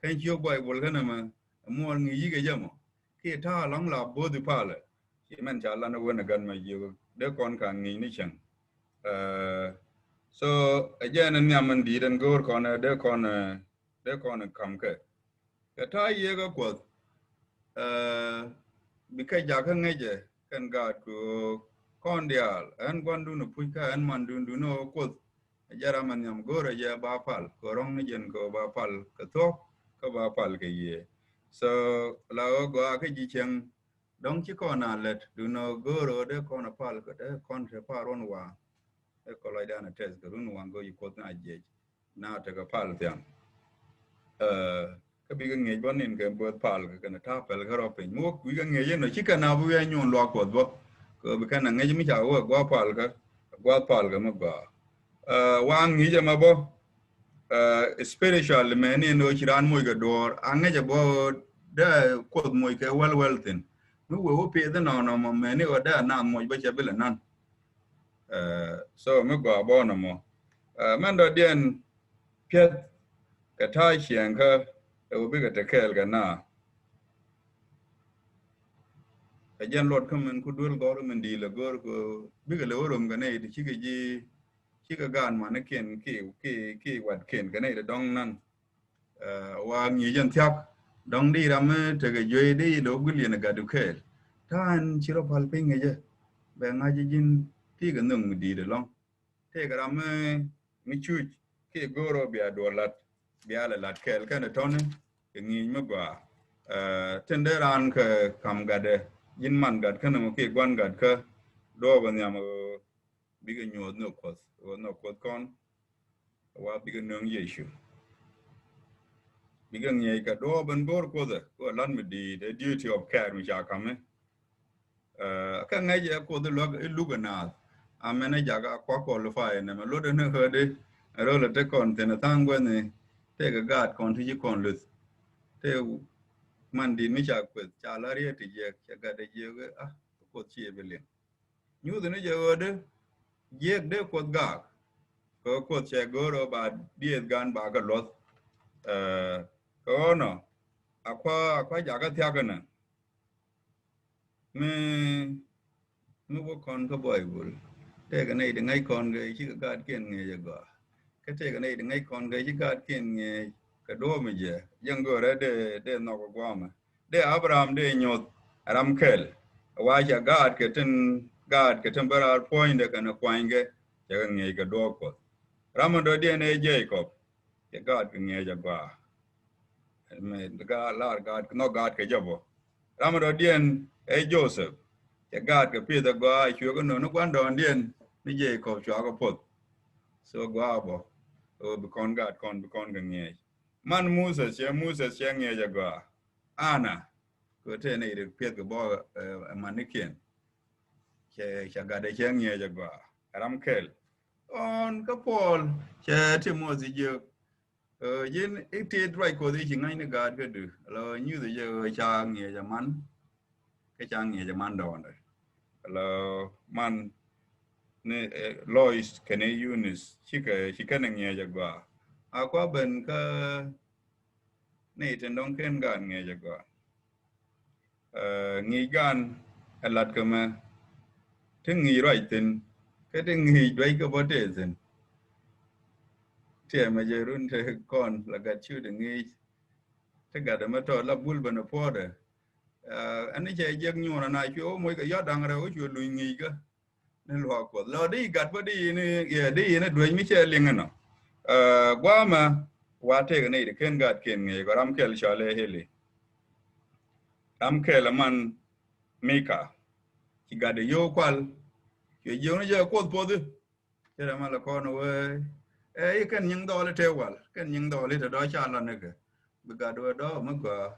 Kɛn ci ɣöö Baibol kɛn ɛmɛ muɔɔr ŋi̱i̱c kɛ jɛ mɔ kiɛ ta̱a̱ lɔ̱ŋ la bo̱o̱th i̱ palɛ. Ci mɛn ca lan ɛ wen ɛ gat mɛ jiök dee kɔn ka ŋi̱i̱c ni cäŋ. Ɛ, so ɛ jɛ ɛn ɛ nhiam ɛn di̱i̱t ɛn go̱o̱r kɔn ɛ dee kɔn ɛ, dee kɔn ɛ ka̱m kɛ. Kɛ ta̱a̱ yiëë kä Kuɔth Bikɛ jakä ŋäcɛ kɛn gaat kɛ ɣöö kɔn diaal ɛn gua̱ndun ɛ puc kä ɛn mandun dun ɛ ɣöö Kuoth ɛ jɛ ram ɛ nhiam go̱o̱rɛ jɛ ba pal kɛ rɔ̱ŋ ni jɛn kɛ ɣöö ba pal kɛ thuɔ̱k kä ba pal kɛ yiëë. So la ɣöö gɔaa kä ji̱ cieŋ dɔ̱ŋ ci kɔn a lät dun ɛ ɣöö go̱o̱rɛ ɣöö dee kɔn ɛ pal kɛ dee kɔn te pal ruɔ̱n waŋ. Ɛ kɔ lɔcdan ɛ tɛth kɛ run waŋ kɛ ɣöö ci Kuoth na jiɛc na tekɛ pal thiaŋ. Kä bikɛ ŋi̱eec bä nin kɛ both pal kɛ kɛn ta̱a̱ pɛl kä rɔ piny mi wä bikɛ ŋi̱eec inɔ cikɛ na bi wi̱i̱ anyuɔn luak Kuɔth bä. Kɛ bi kɛn a ŋi̱eec mi ca wä ɛ gua̱a̱ pal kä ɛ gua̱a̱th pal kɛ mi gɔaa. Wa ŋi̱eec ɛmɛ bä spiritual mɛ ni ɛn ɣöö ci raan moc kɛ duɔ̱ɔ̱r a ŋi̱eec ɛ bä dee Kuoth moc kɛ wäl wäl thi̱n. Mi wee wä pieth inɔ nɔmɔ mɛ ni ɣöö dee a naath moc bä cɛ bi lɛ nan. So mi gɔaa bɔɔnɔ mɔ mɛn dɔ̱diɛn piɛth kɛ ta̱a̱ ciɛŋkä ɛ wä bikɛ te kɛɛl kɛ na. Ɛ jɛn luɔt kä min ku duel gɔr min di̱i̱l ɛ go̱r kɛ bikɛ lɛ wä rom kɛ nɛy ti cikɛ ji̱ cikɛ gaan manikiɛn ki ki ki watkiɛn kɛ nɛy ti dɔ̱ŋ nan. Wa ŋi̱i̱c ɛn thia̱k dɔ̱ŋ di ram mi tekɛ juey di lo̱k guil yɛn ɛ gatdu kɛɛl. Ta̱a̱n ci rɔ pal piny ŋi̱cä bɛ ŋa̱c ji̱n ti kɛ nhök mi di̱i̱t ɛlɔ̱ŋ. Tëëkɛ ram mi mi cuc ki go̱o̱r ɔ bia duɔl lat bia lɛ lat kɛɛl kɛn ɛ tɔ̱ni kɛ ŋi̱i̱c mi gɔaa. Tin dee raan kɛ kam gatdɛ ji̱n man gat kä ni mi ki gua̱n gat kä duɔɔp ɛ nhiam ɣöö bikɛ nyuɔ̱th ni Kuɔth ɣöö ni Kuɔth kɔn. Wa bikɛ nöŋ Yecu bikɛ ŋiɛc kɛ duɔɔp ɛn go̱o̱r Kuoth ɛ kɛ lat mi di̱i̱t ɛ duty of care mi ca ka̱mi. Kä ŋäc ɛ Kuoth iluäk iluk ɛ naath. Amɛn ɛ jakä kua qualify ɛ nɛmɛ luɔt ɛn ɛ ɣöödi ɛ röl ɛ te kɔn thi̱n ɛ tha̱a̱ŋ guɛni. Tëëkɛ gaat kɔn ti ci kɔn luth tëë man di̱i̱t mi ca kueth ca la riet ti jiɛk cɛ gat ɛ jiɛk. Ah, Kuoth ci ɛ bi liŋ. Nyuuth ni jɛ ɣöödɛ jiɛk dee Kuoth gaak. Kɛ Kuoth cɛ go̱o̱r ɣöö ba dieth gan ba kɛ luɔth. Kɛ ɣöö nɔ a kua a kua jakä thiakä nɛ mi mi wä kɔn kä Baibul. Tëëkɛ nɛy ti ŋäc kɔn kɛ cikɛ gaatkiɛn ŋiɛc ɛ gɔaa. Kä tëëkɛ nɛy ti ŋäc kɔn kɛ ci gaatkiɛn ŋiɛc kɛ duɔ̱ɔ̱p mi jɛ jɛn go̱o̱rɛ dee dee nhɔk ɛ gua̱a̱mɛ. Dee Abraham dee nyoth ram kɛl. Wa ca gaat kɛ tin gaat kɛ tin bä raar puɔ̱nydɛ kɛnɛ kuanykɛ cɛ kɛ ŋiɛc kɛ duɔɔk Kuɔth. Ram in dɔ̱diɛn ɛ Jacob cɛ gaat kɛ ŋiɛc agɔaa. Mɛ gaat lar gaat kɛ nhɔk gaat kɛ jɛ bɔ. Ram in dɔ̱diɛn ɛ Joseph cɛ gaat kɛ pieth agɔaa cuɛ kɛ nööni gua̱ndɔɔŋdiɛn ni Jacob cua kɛ poth. So agɔaa bɔ ɣöö bi kɔn gaat kɔn bi kɔn kɛ ŋiɛc. Man Moses cɛ Moses cɛ ŋiɛc agɔaa. Ana kɛ tëë nɛy ri piɛth kɛ bɔ ɛ manikiɛn. Cɛ cɛ gatdɛ cɛ ŋiɛc agɔaa ɛ ram kɛl. Ɣɔn kä Paul cɛ Timothy jiök ji̱n i̱ tit ruac Kuɔth i̱ ci ŋäcni gaat kädu. Lɔ nyuth jɛ ɣöö ca ŋiɛc aman kä ca ŋiɛc aman dɔɔndɛ. Lɔ man ni Lois kɛnɛ Eunice cikɛ ci kɛnɛ ŋiɛc agɔaa. A kua ben kä ni tin dɔ̱ŋ ken gaat ŋiɛc agɔaa. Ŋi̱i̱c gan ɛ lat kɛ mɛ ti ŋi̱i̱c ruac thi̱n kä ti ŋi̱i̱c duäc kɛ bä tëë thi̱n. Tiɛmɛ jɛ run te kɔn la gat ciötdɛ ŋi̱i̱c. Ti gat ɛmɛ tɔt la bul ben ɛ puɔ̱ɔ̱dɛ. Ɛn ni cɛ jiɛk nyuɔn ana cuɛ wä moc kɛ yɔt da̱ŋ rɛw wä cuɛ luny ŋi̱i̱c kä. Ni luaak Kuɔth lɔ di gat bä di yini yɛ di yini duec mi cɛ liŋ inɔ. Guamɛ wa tëëk ni di ken gat ken ŋi̱i̱c kɔ ram kɛl cɔl ɛ hili. Ram kɛl man Mika ci gat di yo̱o̱ kual. Cuɛ jiök ni jɛ Kuoth puɔthi. Cɛ rɛ mal kɔn wee ɛ yi kɛn nyiŋ dhɔɔli tëë wal kɛn nyiŋ dhɔɔli te dɔ̱ ca lɔ nikɛ. Bi gat wee dɔ̱ mi gɔaa.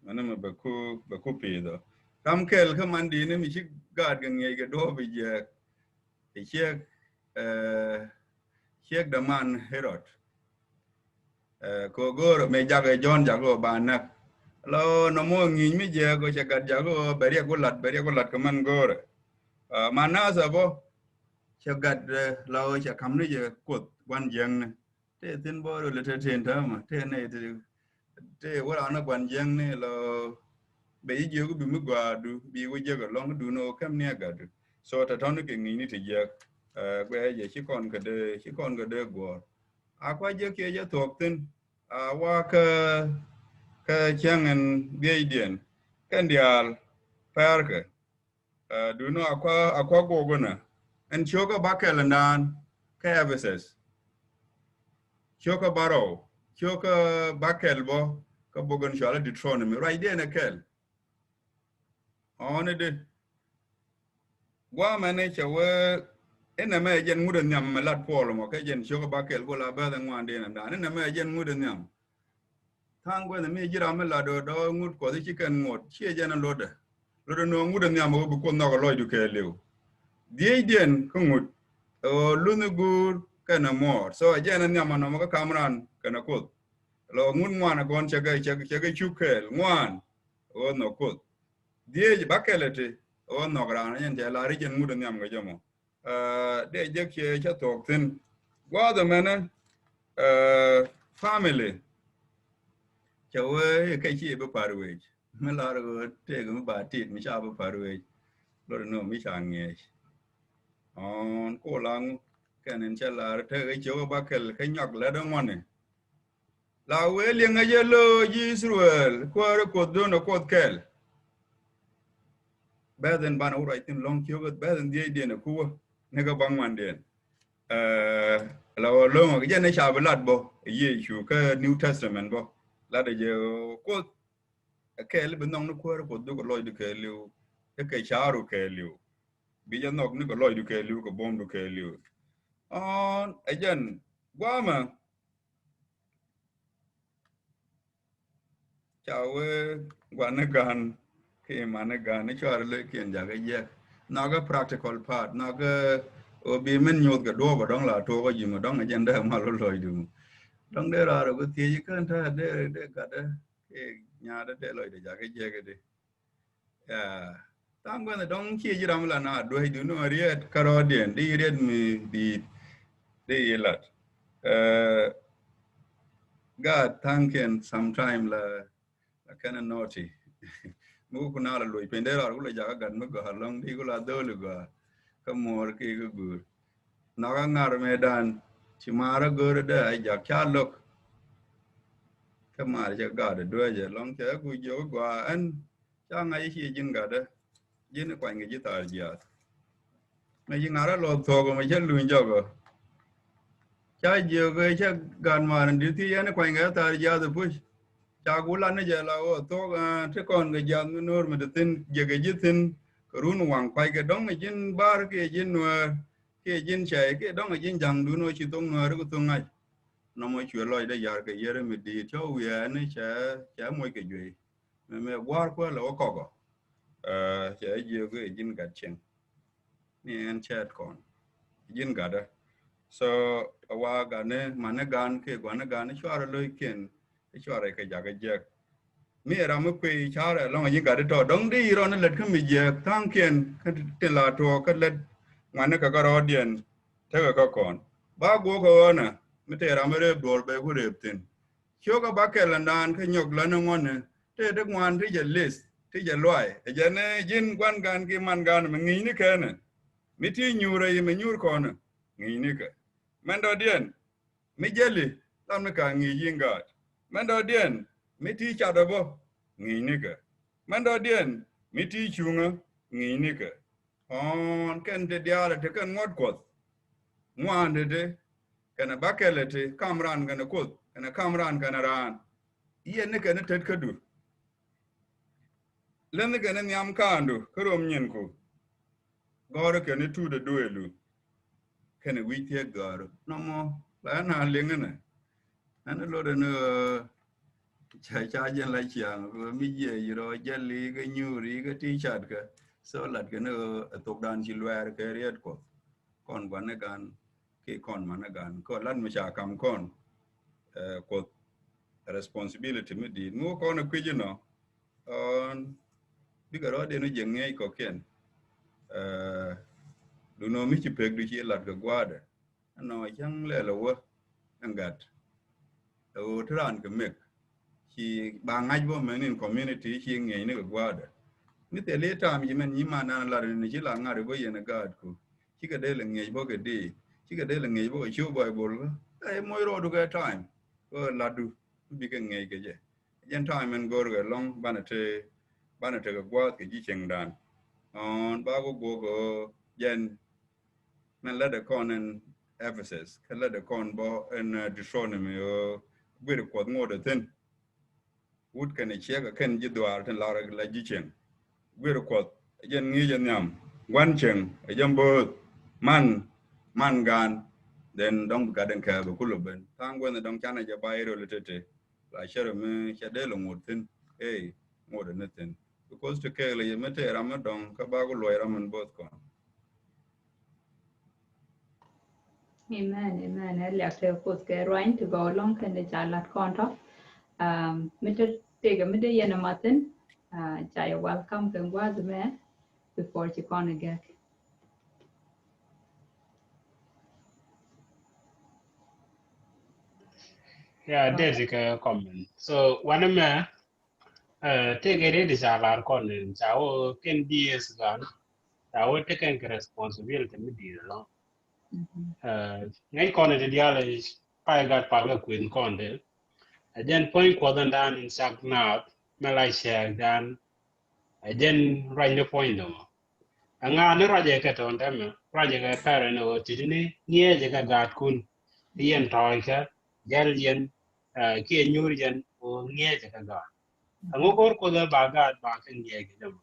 Mɛni mi bɛ ku bɛ ku pi̱i̱th ɔ. Ram kɛl kä man di̱i̱ni mi ci gaat kɛ ŋiɛc kɛ duɔ̱ɔ̱p bi jiɛɛk. Ciek ciek däman Herod. Kɛ go̱o̱r mi jak ɛ Jɔ̱ɔ̱n jak ɛ ba näk. Lɔ nɔmɔ ŋi̱i̱c mi jiɛɛk ɔ cɛ gat jak ɔ bɛ riɛk wä lat bɛ riɛk wä lat kɛ man go̱o̱rɛ. Manasɛ bɔ cɛ gat lɔ cɛ ka̱m ni jɛ Kuoth gua̱n jiäkni. Tëë thi̱n bä röl tëë tin täämä tëë nɛy ti tëë wä raan ɛ gua̱n jiäkni lɔ. Bɛ ji̱ jiök bi mi gɔaadu bi wä jiäk ɛlɔ̱ŋ dun ɔ käm ni ɛ gatdu. So tɔ̱tɔ̱ni kɛ ŋi̱i̱cni ti jiäk. Guɛ jɛ ci kɔn kɛ dee ci kɔn kɛ dee guɔ̱ɔ̱r. A kua jiäk kiɛ jɛ thuɔ̱k thi̱n. A wa kä kä cäŋ in dhiecdiɛn Ɛn diaal pɛrkɛ. Duno a kua a kua guɔgɔnɛ. Ɛn ciökä ba kɛl ɛndan kä Ephesus. Ciökä ba rɔw, ciökä ba kɛl bɔ kä bok in cɔal i̱ Deuteronomy. Ruacdiɛn ɛ kɛl. Ɔn i̱di. Guamɛni cɛ wee inɛ mɛ jɛn ŋut in nhiam mɛ lat Puɔl mɔ kɛ jɛn ciökä ba kɛl go̱l a bɛth in ŋuan dee nɛ dan inɛ mɛ jɛn ŋut in nhiam. Tha̱a̱ŋ guɛnh mi ji̱ ram mi lat dɔ̱ dɔ̱ ŋut Kuɔth i̱ ci kɛn ŋuɔt ciɛ jɛn in luɔtdɛ. Luɔtdɛ nööŋ ŋut in nhiam ɛ wee bi Kuoth nhɔk ɛ lɔcdu kɛɛliw. Dhiecdiɛn kä ŋut ɛ ɣöö luthni guur kɛnɛ muɔɔr. So ɛ jɛn in nhiam ɛnɔmɔ kä kam ran kɛnɛ Kuoth. Lɔ ŋut ŋuan ɛ gɔn cɛ kɛ cɛ kɛ cuk kɛɛl ŋuan ɛ ɣöö nhɔk Kuoth. Dhiec ba kɛl ɛ ti ɛ ɣöö nhɔk raan ɛ jɛn cɛ lar i̱ jɛn ŋut in nhiam kɛ jɛ mɔ. Dee jek cɛ cä thuɔk thi̱n. Gua̱a̱th ɛmɛnɛ family cɛ wee kɛ ci bi par wec mi lar ɣöö tëëk mi ba tit mi ca bi par wec. Lot ni mi ca ŋiɛc ɔn kol aŋu kɛn in cɛ lar tëëk cɛ wee ba kɛl kä nyɔk lät ɛŋuɔni. La wee liɛŋɛ jɛ lo̱o̱ ji̱ Israel kuäärä Kuoth do̱n ɛ Kuoth kɛl. Bɛth in banɛ wä ruac thi̱n lɔ̱ŋ ciökä bɛth in dhiecdiɛn ɛ kuwä ni kä baŋ wandiɛn. La wä lo̱ŋ ɛ jɛn ni ca bi lat bɔ ɛ Yecu kä New Testament bɔ lat ɛ jɛ Kuoth ɛ kɛl bi nhɔk ni kuäärä Kuoth duk ɛ lɔcdu kɛɛliw. Ɛ kɛ ca̱ru kɛɛliw bi jɛ nhɔk ni kɛ lɔcdu kɛɛliw kɛ buɔ̱mdu kɛɛliw. Ɔn ɛ jɛn guamɛ. Ca wee gua̱n ni ga̱n ki man ni ga̱n ni cuarɛ lek kiɛn jakä jiɛk. Nhɔkä practical part nhɔkä ɔ bi min nyoth kɛ duɔɔpä dɔ̱ŋ la tuɔɔkä ji̱ mɔ dɔ̱ŋ a jɛn dee mal wä lɔcdu mɔ. Dɔ̱ŋ dee raar ɔ bi thiec kän ta̱a̱ dee dee gatdä ki nyaatdä dee lɔcdɛ jakä jiɛk di. Ya. Tha̱a̱ŋ guɛnh dɔ̱ŋ ciɛ ji̱ ram la na duecdu ni ma riet kärɔɔdiɛn di riet mi di̱i̱t di ilat. Gat tha̱a̱ŋkiɛn sometime la la kɛn a nɔti. Mi ku na la luc piny dee rɔɔd ku la jakä gat mi gɔaa lɔŋ di ku la dholi gɔaa kä muɔɔr ki kä guur. Nhɔkä ŋar mëëdan ci maarä go̱o̱rä dee a jak ca lo̱k. Kä maar cɛ gat a duecɛ lɔŋ cɛ ku jiök gɔaa ɛn ca ŋa̱c i̱ ciɛ ji̱n gatdä ji̱n i̱ kuany kɛ ji̱ thaar jiaath. Mɛ ci ŋa̱rä lɔ thuɔ̱k mɛ cä luny jɔkɔ. Ca jiök ëë cä gat maar in di̱t thiec yɛn i̱ kuany kɛ ji̱ thaar jiaath i̱ puc. Ca ku lat ni jɛ la ɣöö thuɔ̱k ti kɔn kɛ jiaath mi no̱o̱r mi te thi̱n jiäkɛ ji̱ thi̱n kɛ run waŋ kuackɛ dɔ̱ŋ i̱ ji̱n ba̱a̱r kiɛ ji̱n nuäär kiɛ ji̱n cɛy kiɛ dɔ̱ŋ i̱ ji̱n ja̱ŋdun ɣöö ci thoŋ nuäär i̱ ku thoŋ ŋa̱c. Nɔmɔ cuɛ lɔcdä ya̱r kɛ yɛr i̱ mi di̱i̱t cä wiɛɛni cɛ cɛ moc kɛ juey. Mɛ mɛ gua̱a̱r kuäär lɛ wä kɔkɔ. Cɛ jiök i̱ ji̱n gat cieŋ ni ɛn cɛɛt kɔn ji̱n gatdä. So a wa gatni mani gan kiɛ gua̱ni gan i̱ cuarɛ lo̱ckiɛn i̱ cuarɛ kɛ jakä jiɛk. Mi ɛ ram mi kuiy carɛ lɔŋ a ji̱n gatdä tɔ dɔ̱ŋ di rɔn i̱ lät kä mi jiɛk tha̱a̱ŋkiɛn kä tin la tuɔɔk kä lät ŋuani kɛ kä rɔɔdiɛn tekɛ kä kɔn. Ba guɔk kɛ ɣöönä mi tëë ram mi reep duɔl bɛ ku reep thi̱n. Ciökä ba kɛl ɛndan kä nyɔk län iŋuɔni tëë ti ŋuan ti jɛ lith ti jɛ luay ɛ jɛn ni ji̱n gua̱n gan ki man gan mi ŋi̱i̱cni kɛnɛ. Mi ti nyuur ɛ yi mi nyuur kɔnɛ ŋi̱i̱cnikɛ. Mɛn dɔ̱diɛn mi jɛli lam ni ka ŋi̱i̱c yi̱n gaat. Mɛn dɔ̱diɛn mi ti cat ɛ bä ŋi̱i̱cnikɛ. Mɛn dɔ̱diɛn mi ti cuŋä ŋi̱i̱cnikɛ. Ɔ̱ɔ̱n kɛn ti diaal ɛ ti kɛn ŋuɔ̱t kuɔth. Ŋuan ti ti kɛn ɛ ba kɛl ɛ ti kam raan kɛn ɛ kuoth kɛn ɛ kam raan kɛn ɛ raan. Yɛn ni kɛn ɛ tet kä dur. Lɛn ni kɛn ɛ nhiam kaandu kä rom nyinku. Gɔ̱rä kɛn i̱ tuut ɛ duëëlu. Kɛn i̱ wi̱c thiek gɔ̱rä nɔmɔ la ɛn a liŋä nɛ. Ɛn i̱ lot ɛn i̱ ca ca jɛn la ciaŋ mi jiɛ yi rɔ jɛl i̱ kä nyuur i̱ kä ti cat kä. So lat kɛn i̱ ɛ thokdan ci luɛɛr kɛ riɛt kuɔth. Kɔn gua̱n ni gan ki kɔn man ni gan kɔ lat mi ca kam kɔn. Kuoth responsibility mi di̱i̱t mi wä kɔn ɛ kui̱c inɔ. Ɔn bikɛ rɔɔdiɛn wä jiɛ ŋiɛc kɔkiɛn. Dunɔ mi ci pek du ci lat kɛ gua̱a̱dɛ. Ɛnɔ cäŋ lɛl ɛ wä ɛn gat. Ɛ ɣöö ti raan kɛ mek ci ba ŋa̱c bä mɛn in community ci ŋiɛc ni kɛ gua̱a̱dɛ. Mi thil i̱ ta̱a̱m ci mɛn nyi man nan lat ni ci la ŋa̱t bä yɛn ɛ gaatku. Cikɛ dee lɛ ŋiɛc bä kɛ dee cikɛ dee lɛ ŋiɛc bä kɛ ciw Baibol kä. Ɛ moc rɔɔdu kɛ time. Kä latdu bikɛ ŋiɛc kɛ jɛ. Jɛn time ɛn go̱r kɛ lɔŋ banɛ te banɛ tekɛ gua̱a̱th kɛ ji̱ cieŋdan. Ɣän bakɔ guɔk ɣöö jɛn min lätdɛ kɔn ɛn Ephesus, kä lätdɛ kɔn bä ɛn, eh, Deuteronomy ɣöö guir Kuɔth ŋotdɛ thi̱n. Wut kɛnɛ ciek ɛ kɛn ji̱ dhuaar tin lar la ji̱ cieŋ. Guir Kuɔth ɛ jɛn ŋi̱i̱c ɛ nhiam. Gua̱n cieŋ ɛ jɛn bööth. Man, man gaan. Then dɔ̱ŋ bi gat in kɛ bi kulɛ ben. Tha̱a̱ŋ guänh dɔ̱ŋ canɛ jɛ ba irol tete. La cärɛ mi cɛ dee lɛ ŋot thi̱n. Ey, ŋot ɛ ni thi̱n. Because ti kɛɛk lɛ yɛ mi tëë ram mi dɔ̱ŋ kä ba ku luɔc ram min bo̱o̱th kɔn. Amen, amen. Ɛ liak tëë Kuoth kɛ ruany ti gɔw lɔŋ kɛn dee ca lat kɔn tɔ. Um, mi te tëëkɛ mi dee yɛn ɛ mathin, uh, ca yɛ welcome kɛ gua̱a̱th mɛ before ci kɔn ɛ gɛk. Yeah, dee ti kɛ comment. So, wanɛ mɛ, uh, tëëkɛ dee ti ca lar kɔn in, ca wä kɛn D S gan, ca wä tekɛn kɛ responsibility mi di̱i̱t ɛlɔ̱ŋ. Ŋäc kɔn ti diaal pay gat pal kɛ kuën kɔn ti. Ɛ jɛn puɔ̱ny Kuɔth ɛn dan in cak naath mɛ la cɛɛk dan. Ɛ jɛn ruac ni puɔ̱ny dɔmɔ. Ɛ ŋa ni ruacɛ kɛ tɔn tɛmɛ, ruacɛ kɛ pɛrɛ ni ɣöö ti ti ni ŋiɛcɛ kɛ gaatkun. Ti yɛn tɔɔc kɛ, jɛl yɛn, eh, kiɛ nyuur yɛn ɣöö ŋiɛcɛ kɛ gaat. Ɛŋu ko̱r Kuoth ɛ ba gaat ba kɛ ŋiɛc kɛ jɛ mɔ.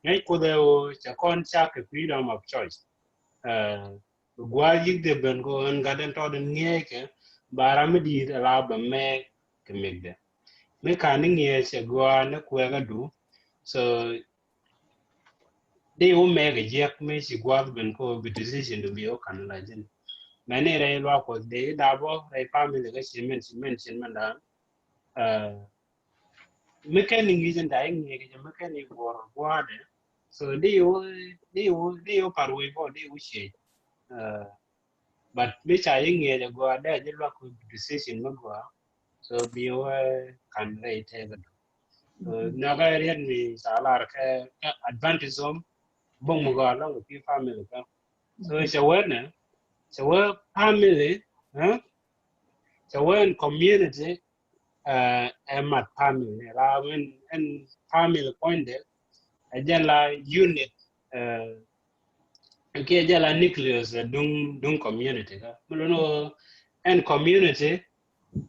Ŋäc Kuoth ɛ ɣöö cɛ kɔn cak kɛ freedom of choice. Eh, bi gua̱a̱th yi̱k dee ben kɛ ɣöö ɛn gat ɛn tɔt ɛn ŋiɛckɛ ba ram mi di̱i̱t ala bɛ mɛɛk kɛ mɛkdɛ. Mi ka̱n ni ŋiɛc cɛ gɔaa ni kuɛɛkädu. So di wä mɛɛk ɛ jiɛk mi ci gua̱a̱th ben kɛ ɣöö bi decision du bi wä ka̱n la ji̱n. Mɛni rɛy luaak Kuɔth dee i̱ dap wä rɛy family kä ci mɛn ci mɛn ci mɛn da̱a̱n. Eh, mi kɛn i̱ ŋi̱i̱c in da̱a̱ i̱ ŋi̱i̱c kɛ jɛ mi kɛn i̱ guɔ̱r gua̱a̱dɛ. So di i̱ wä, di i̱ wä, di i̱ wä par wec bä di i̱ wä ciec. Eh, but mi ca i̱ ŋi̱i̱c ɛ gua̱a̱dɛ ji̱ luak kɛ decision mi gua̱a̱. So bi wä kan rɛy tɛk kä dɔ̱. So nɔkɛ riet mi ca lar kɛ, kɛ advantage om bok mi gɔaa lɔŋ kɛ family kä. So cɛ wee nɛ, cɛ wee family, eh? Cɛ wee in community, eh, ɛ mat family. La wee in, in family puɔ̱nydɛ, ɛ jɛn la unit, eh, kiɛ jɛn la nucleus, eh, duŋ, duŋ community kä. Mi lo̱n ɣöö ɛn community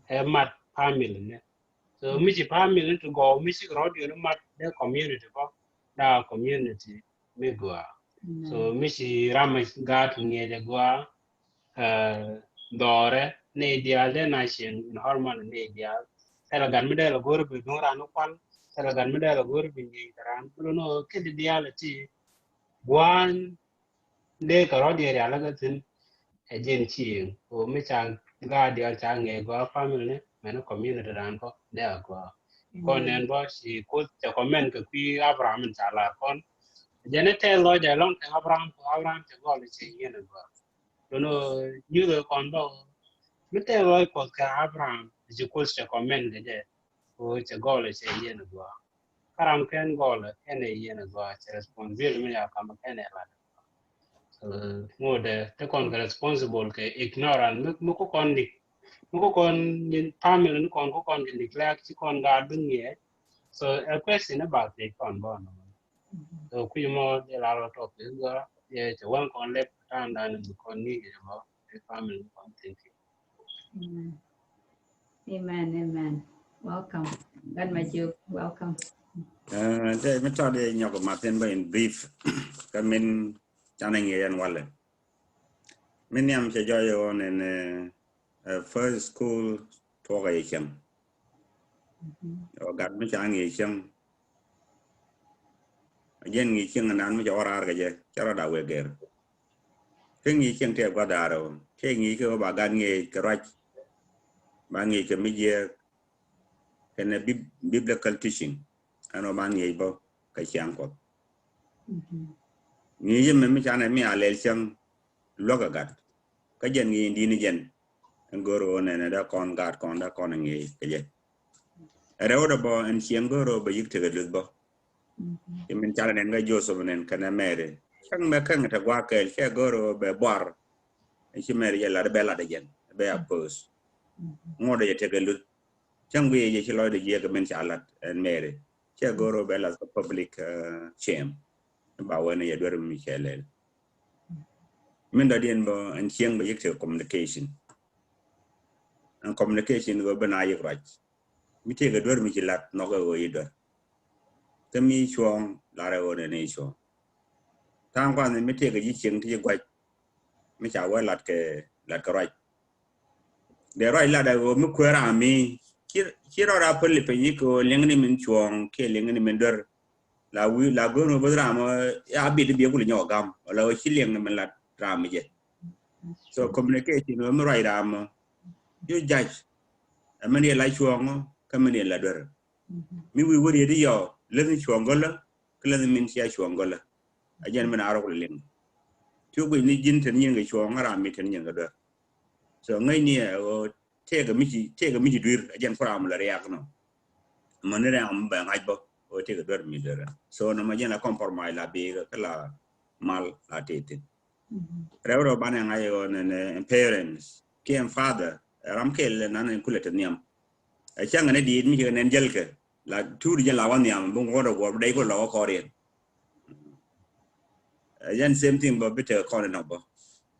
ɛ mat family ni. So mi ci family ni ti gɔw mi ci rɔ̱diɛn mat dee community bä, dee community mi gɔaa. So mi ci ram a gaat ŋiɛc a gɔaa, eh, dhɔrɛ ni diaal dee na cieŋ in hormone ni diaal. Thilɛ gat mi dee la go̱r bi duŋ ran ni kual. Thilɛ gat mi dee la go̱r bi ŋiɛc kɛ ran. Mi lo̱n ɣöö kɛ di diaal ti gua̱a̱n dee kɛ rɔ̱diɛn rial kä thi̱n. Ɛ jɛn cieŋ ɣöö mi ca gaat diaal ca ŋiɛc gɔaa family ni mɛn community dan kɔ dee a gɔaa. Kɔn nɛn bä ci Kuoth cɛ comment kɛ kui̱ Abraham in ca lar kɔn. Jɛn i̱ tɛth lɔc ɛ lɔŋ kɛ Abraham kɛ Abraham cɛ gɔl cɛ yiɛn ɛ gɔaa. Lo̱n ɣöö nyuth ɛ kɔn bä mi tɛth lɔc Kuɔth kɛ Abraham ci Kuoth cɛ comment kɛ jɛ. Ɣöö cɛ gɔl cɛ yiɛn ɛ gɔaa. Kä ram kɛn gɔl kɛn ɛ yiɛn ɛ gɔaa cɛ responsibility mi ya kam kɛn ɛ lat. So ŋot ɛ te kɔn kɛ responsible kɛ ignorant mi, mi ku kɔn dik, mi ku kɔn family ni kɔn ku kɔn kɛ neglect ci kɔn gaat bi ŋiɛc. So a question about the kɔn bɔ nɔ. So kui̱ mɔ dee la rɔ topic gɔ yɛ cɛ wän kɔn lɛp ta̱a̱ dan bi kɔn ni kɛ mɔ family ni kɔn thinking. Amen, amen. Welcome. Gan ma jiök, welcome. Eh, dee mi tɔt dee nyɔk mathin bä in brief. Kä min canɛ ŋiɛ yɛn walɛ. Min niam cɛ jɔy ɣɔn ɛn, eh, eh, first school tuɔk a yɛ cieŋ. Ɔ gat mi ca ŋiɛ cieŋ. A jɛn ŋiɛ cieŋ nan mi ca wä raar kɛ jɛ ca rɔ da wek gɛr. Kä ŋi̱i̱c cieŋ tɛk gua̱th da̱a̱r ɔ tɛk ŋi̱i̱c kɛ ɣöö ba gat ŋi̱i̱c kɛ ruac. Ba ŋi̱i̱c kɛ mi jiɛɛk kɛnɛ bib-, biblical teaching. Ɛn ɣöö ba ŋi̱i̱c bä kɛ ciaŋ Kuɔth. Ŋi̱i̱c ɛmɛ mi canɛ mi a lɛl cäŋ luäk ɛ gat. Kä jɛn ŋi̱i̱c in di̱t ni jɛn. Ɛn go̱o̱r ɣöö nɛnɛ dee kɔn gaat kɔn dee kɔn ŋi̱i̱c kɛ jɛ. Ɛ rɛw dɛ bä ɛn cieŋ go̱o̱r ɣöö bɛ yi̱k tekɛ luth bä. Imin cal nɛn kä Joseph nɛn kɛnɛ Mary. Cäŋ mɛ käŋ te gua̱a̱k kɛɛl cɛ go̱o̱r ɣöö bɛ buar. Ɛn ci Mary jɛ lat bɛ lat ɛ jɛn bɛ a pööth. Ŋot ɛ jɛ tekɛ luth. Cäŋ guiɛ jɛ ci lɔcdɛ jiɛk min ca lat ɛn Mary. Cɛ go̱r ɣöö bɛ lath kɛ public shame. Ba wee ni yɛ duer mi cɛ lɛl. Min dɔ̱diɛn bä ɛn cieŋ bä yik tekɛ communication. Ɛn communication ɣöö bä na yik ruac. Mi tekɛ duer mi ci lat nhɔkɛ ɣöö yi duer. Kä mi cuɔ̱ɔ̱ŋ larɛ ɣöö nɛn i̱ cuɔ̱ɔ̱ŋ. Tha̱a̱ŋ kuath ni mi tekɛ ji̱ cieŋ ti ji̱ gua̱c. Mi ca wee lat kɛ, lat kɛ ruac. Dee ruac lat ɛ ɣöö mi kueer ram mi ci, ci rɔɔd a päl i̱ piny i̱ kɛ ɣöö liŋ ni min cuɔ̱ɔ̱ŋ kiɛ liŋ ni min duer. La wi̱i̱ la go̱o̱r ɣöö bäth ram ɛ a bit i̱ biɛ kul inyɔk ɛ gam wala ɣöö ci liŋ ni min lat ram mi jɛ. So communication ɣöö mi ruac ram ɛ ju jac. Ɛ min yɛ la cuɔ̱ɔ̱ŋ kä min yɛ la duer. Mi wi̱i̱ wä riet i̱ yɔ läth ni cuɔ̱ɔ̱ŋ gölä kä läth ni min cia cuɔ̱ɔ̱ŋ gölä. A jɛn min a rɔ kul liŋ. Cu guic ni ji̱n ten nyin kɛ cuɔ̱ɔ̱ŋ ram mi ten nyin kɛ duer. So ŋäcni ɛ ɣöö tëëkɛ mi ci, tëëkɛ mi ci dui̱r a jɛn kuram la riak nɔ. Mäni ram bɛ ŋa̱c bä ɣöö tëëkɛ duer mi duer. So nɔmɔ jɛn la compromise la bi̱i̱ kä la mal la tëë thi̱n. Rɛw rɛw banɛ ŋa̱c ɣöö nɛn parents kiɛ father ram kɛl nan in kulɛ te nhiam. Ɛ cäŋ ni diit mi ci kɛ nɛn jäl kɛ la tuut jɛn la wä nhiam bi ŋuɔ̱t ɛ guɔ̱r bi dɛy kulɛ la wä kɔriɛn. Ɛ jɛn same thing bä bi tekɛ kɔn inɔ bä.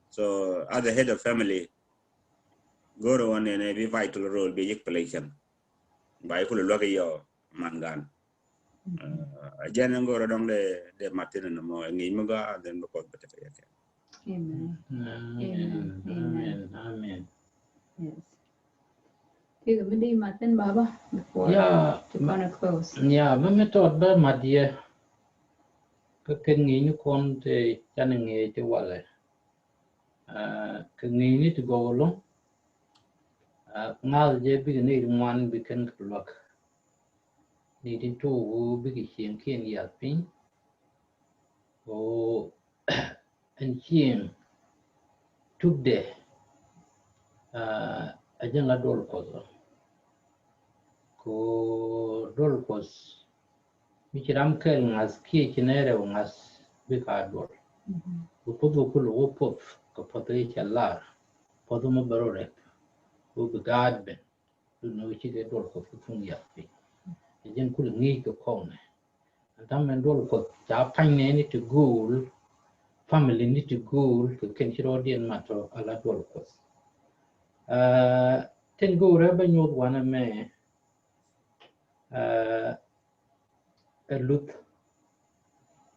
So as the head of family go̱o̱r ɣöö nɛn bi vital role bi yik play cäŋ. Ba yik kulɛ luäk i̱ yɔ man gan. A jɛn in go̱o̱r dɔŋ de, de Martin in mɔ ŋi̱i̱c mi gɔaa, then bi Kuoth bi tekɛ yɛ kɛ. Amen. Amen. Amen. Amen. Amen. Yes. Kikɛ mi di Martin baba before, yeah, to gonna close. Yeah, mi mi tɔt bä mat yɛ. Kä kɛn ŋi̱i̱c ni kɔn te can ŋi̱i̱c ti walɛ. Kɛ ŋi̱i̱c ni ti gɔw lo̱ŋ. Ŋa̱th jɛ bikɛ ni ri ŋuan bi kɛn kɛ luäk. Ni ti tuuk bikɛ cieŋ kiɛn yath piny. Ko ɛn cieŋ tukdɛ a jɛn la duɔl Kuɔth. Ko duɔl Kuɔth mi ci ram kɛl ŋa̱th kiɛ ci nɛ rɛw ŋa̱th bikɛ a duɔl. Bi Kuoth kɛ kul wä puɔth kɛ puɔth i̱ cɛ lar puɔth mɔ bɛ rɔ rɛp. Wä bi gaat ben. Dun ni wä cikɛ duɔl Kuɔth kä thuŋ yath piny. Ɛ jɛn kulɛ ŋi̱i̱c kɛ kɔnɛ. Ɛn ta̱mɛ duɔl Kuɔth ca pa̱ny nɛɛni ti go̱o̱l, family ni ti go̱o̱l kɛ kɛn ci rɔɔdiɛn mat tɔ ala duɔl Kuɔth. Tin go̱o̱rɛ bä nyoth wanɛ mɛ ɛ luth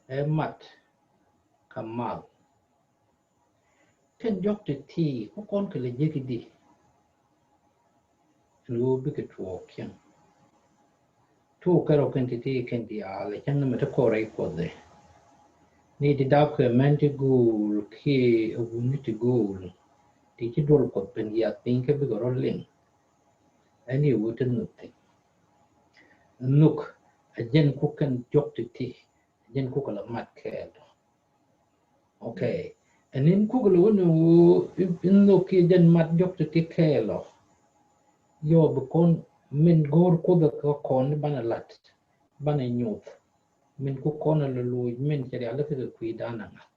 ɛ mat kä mal. Kɛn jɔk ti ti kä kɔn kɛ lɛ jek di. Ɛn ɣöö bikɛ tuɔɔk cieŋ. Tuɔɔk kɛ rɔ kɛn ti ti kɛn diaal ɛ cäŋ ni mɛ ti kɔrɛ i Kuɔth ɛ. Ni ti dap kɛ mɛn ti go̱o̱l kiɛ ɛ wuni ti go̱o̱l. Ti ci duɔl Kuɔth ben yath piny kä bikɛ rɔ liŋ. Ɛn i̱ wut ti nhuk thi̱n. Nhuk a jɛn kuk kɛn jɔk ti ti a jɛn kuk kɛ la mat kɛɛl. Okay. Ɛn in kuk kɛ la wun in nhuk ki jɛn mat jɔk ti ti kɛɛl ɔ. Yɔ bi kɔn min go̱o̱r Kuoth kä kɔn ni banɛ lat banɛ nyoth. Min kuk kɔn a la loc min cɛ rial kɛ kɛ kui̱ dan a ŋa̱th.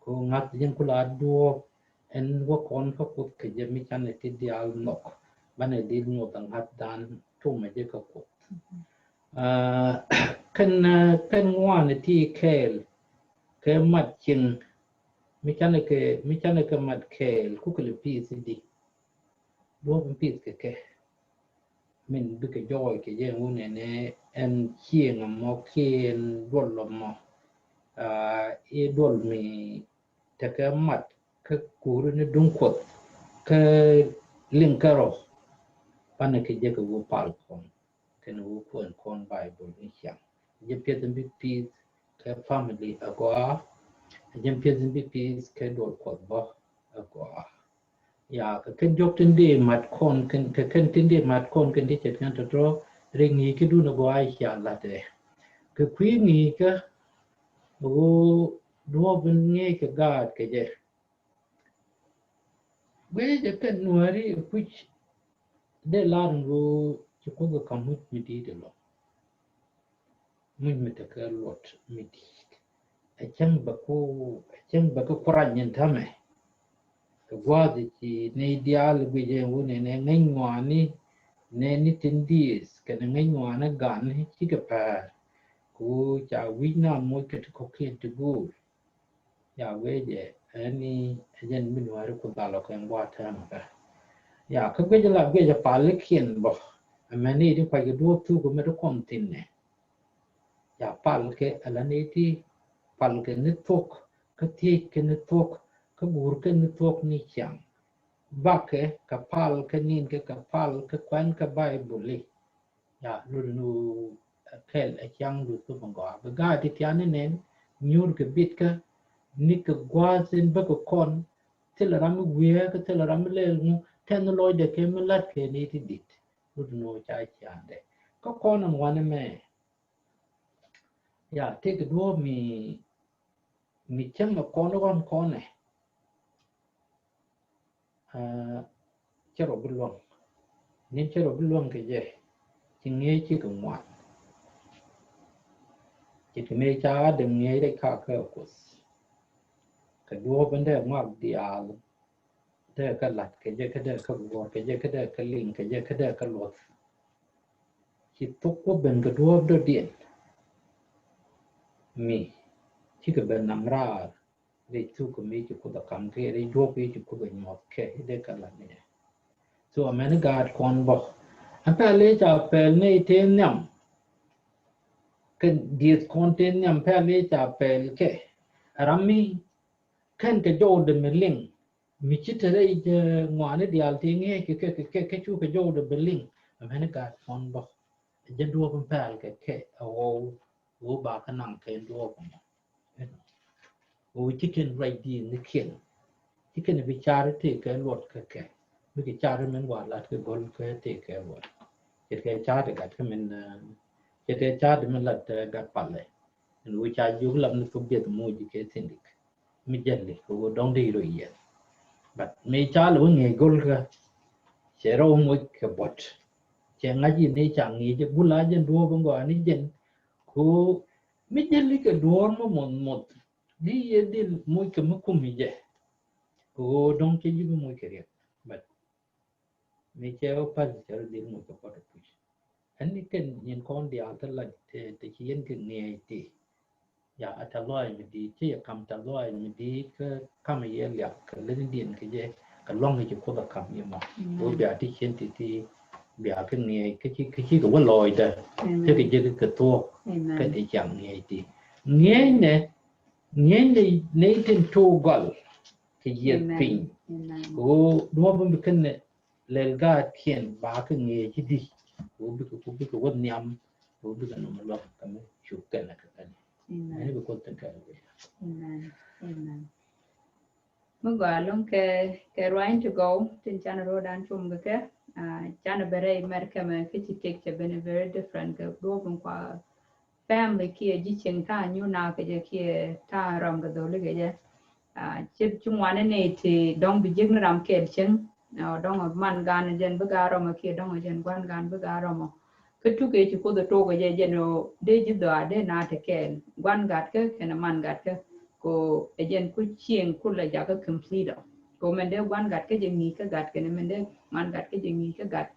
Ko ŋa̱th jɛn kula duɔ̱ɔ̱p ɛn wä kɔn kä Kuoth kɛ jɛ mi canɛ ti diaal nhɔk. Banɛ dil nyoth a ŋa̱th dan tumɛ jɛ kä Kuoth. Kɛn kɛn ŋuan ti kɛɛl kɛ mat cieŋ mi canɛ kɛ mi canɛ kɛ mat kɛɛl kukɛ lɛ pi̱i̱th di. Duɔ̱ɔ̱p in pi̱i̱th kɛ kɛ min bikɛ jɔɔc kɛ jɛ ŋun ɛnɛ ɛn cieŋ ɛmɔ kiɛ ɛn duɔl ɛmɔ. I̱ duɔl mi tekɛ mat kä kuuri ni duŋ Kuɔth kä liŋ kärɔ. Banɛ kɛ jɛ kɛ wä pal kɔn kɛn wä kuɛn kɔn Baibol ni ciaŋ. Jɛ piɛth in bi pi̱i̱th kɛ family agɔaa. Jɛ piɛth in bi pi̱i̱th kɛ duɔl Kuɔth bä agɔaa. Ya kɛ kɛn jɔk tin dee mat kɔn kɛn kɛ kɛn tin dee mat kɔn kɛn ti cɛ kɛn tɔtɔ ri ŋi̱i̱c ki dun a gɔaa cia latɛ. Kɛ kui̱ ŋi̱i̱c kä ɣöö duɔ̱ɔ̱p in ŋi̱i̱c kɛ gaat kɛ jɛ. Guic jɛ kɛn nuääri kui̱c dee lar in ɣöö ci Kuoth kɛ kam muc mi di̱i̱t ɛlɔ. Muc mi tekɛ luɔt mi di̱i̱t. Ɛ cäŋ bɛ ku ɛ cäŋ bɛ ku kurac nyin tämɛ. Kɛ gua̱a̱th ci nɛy diaal guic ɛ wun ɛn ɛ ŋäc ŋɔaani nɛn ni tin dieth kɛnɛ ŋäc ŋuanɛ gan cikɛ päär. Ku ca wi̱c na moc kɛ ti kɔ̱kiɛn ti go̱o̱r. Ya guiɛ jɛ ɛni ɛ jɛn mi nuääri ku dhal ɔ kɛn gua̱a̱th tɛmɛ kɛ. Ya kä guiɛ jɛ la guiɛ jɛ palikiɛn bä. Ɛmɛni ti kuac kɛ duɔ̱ɔ̱p thuk mɛ ti kɔn thi̱n nɛ. Ya pal kɛ ala ni ti pal kɛ ni thuɔ̱k, kä thiec kɛ ni thuɔ̱k, kä guur kɛ ni thuɔ̱k ni ciaŋ. Bakɛ kɛ pal kɛ nin kɛ kɛ pal kɛ kuɛn kɛ Baibuli. Ya lul nu kɛl ɛ ciaŋ du thuk ŋɔa bi gaat ti tiani nɛn nyur kɛ bit kä ni kɛ gua̱a̱th in bä kɛ kɔn. Thilɛ ram mi wiee kä thilɛ ram mi lɛl ŋu tɛn lɔcdɛ kɛ mi lat kɛ ni ti dit. Lul nu ca ciaŋdɛ kä kɔn ɛn wanɛ mɛ. Ya tëëkɛ duɔ̱ɔ̱p mi mi cäŋ ɛ kɔn ɣɔn kɔnɛ. Cɛ rɔ bi luäŋ nin cɛ rɔ bi luäŋ kɛ jɛ. Ci ŋi̱eec ci kɛ ŋuan. Ci ti mëë ca Adam ŋi̱eec rɛc ka kɛ Kuoth. Kɛ duɔ̱ɔ̱p in dee ŋuak diaal. Dee kä lat kɛ jɛ kä dee kä guɔ̱r kɛ jɛ kä dee kä liŋ kɛ jɛ kä dee kä luɔth. Ci thuk wä ben kɛ duɔ̱ɔ̱p dɔ̱diɛn. Mi cikɛ ben naŋ raar. Rɛy thuk kɛ mi ci Kuoth ɛ kam kɛ rɛy duɔ̱ɔ̱p kɛ ci Kuoth ɛ nyuɔth kɛ dee kä lat ni jɛ. So amäni gaat kɔn bä ɛn pɛl i̱ ca pɛl ni tëë nhiam. Kɛ dieth kɔn tëë nhiam pɛl i̱ ca pɛl kɛ ram mi kɛn kɛ jɔwdɛ mi liŋ. Mi ci te rɛy jɛ ŋuani diaal ti ŋi̱eec kɛ kɛ kɛ kɛ cu kɛ jɔwdɛ bi liŋ. Amäni gaat kɔn bä jɛ duɔ̱ɔ̱p in pɛl kɛ kɛ a ɣɔw ɣöö ba kä naŋ kɛ duɔ̱ɔ̱p mɔ. Ɣöö ci kɛn ruac di̱i̱n ni kiɛn ci kɛn bi car tëëkɛ luɔt kɛ kɛ bikɛ car min wa lat kɛ gɔl kɛ tëëkɛ luɔt. Ce̱tkɛ car ti gat kä min ce̱tkɛ car ti min lat gat palɛ. Ɛn ɣöö ca jiök lam ni thok biɛth moc kɛ thindik mi jäli kɛ ɣöö dɔ̱ŋ dee rɔ yiɛth. But mi ca lɛ wä ŋi̱eec gɔl kä cɛ rɔ wä moc kɛ buɔt. Cɛ ŋa̱c in ni ca ŋi̱eec gul a jɛn duɔ̱ɔ̱p in gɔaa ni jɛn. Ko mi jäli kɛ duɔ̱ɔ̱r mi muɔth muɔth di yɛ dhil moc kɛ mi kum i jɛ. Ko dɔ̱ŋ cɛ ji̱ bi moc kɛ riɛk. But mi cɛ wä path cɛ rɔ dhil moc kɛ kuɔt ɛ puc. Ɛn ni kɛn nyin kɔn diaal te la te ci yɛn kɛ ŋiɛc ti. Ya a ta lɔac mi di̱i̱t ci yɛ kam ta lɔac mi di̱i̱t kä kam yɛ liak kɛ leni diɛn kɛ jɛ kɛ luaŋ kɛ ci Kuoth a kam yɛ mɔ. Wä bia ti cien ti ti bia kɛ ŋiɛc kä ci kɛ ci kɛ wä lɔɔcdä. Kä kɛ jek kɛ thuɔk kɛ ti ciaŋ ŋiɛc ti ŋiɛc nɛ ŋiɛc nɛ nɛ itin tok gɔl kɛ yieth piny. Kɛ wä duɔ̱ɔ̱p mi kɛn nɛ lɛl gaat kiɛn ba kä ŋiɛc i̱di. Kɛ wä bikɛ ku bikɛ wä nhiam kɛ wä bikɛ nɔmɔ luak kɛ mi cuk kɛn kɛ kɛn. Amen. Mɛni bi Kuoth tin kɛn wä. Amen. Amen. Mi gɔaa loŋ kɛ kɛ ruany ti gɔw tin can ro̱o̱dan cum kɛ kɛ. Can bɛ rɛy mɛr kɛmɛ kä ci tek cɛ ben very different kɛ duɔ̱ɔ̱p in kua family kiɛ ji̱ cieŋ ta̱a̱ nyuna kɛ jɛ kiɛ ta̱a̱ rɔm kɛ dholi kɛ jɛ. Ci ci ŋuani ni ti dɔ̱ŋ bi jiäkni ram kɛɛl cieŋ. Dɔ̱ŋ man gan jɛn bi gaa rɔmɔ kiɛ dɔ̱ŋ jɛn gua̱n gan bi gaa rɔmɔ. Kä tukɛ ci Kuoth tok kɛ jɛ jɛn ɔ dee ji̱ dhɔaa dee na ti kɛɛl gua̱n gatkä kɛnɛ man gatkä. Ko ɛ jɛn ku cieŋ ku la jakä complete ɔ. Ko mɛn dee gua̱n gatkä jɛ ŋi̱i̱c kä gat kɛnɛ mɛn dee man gatkä jɛ ŋi̱i̱c kä gat.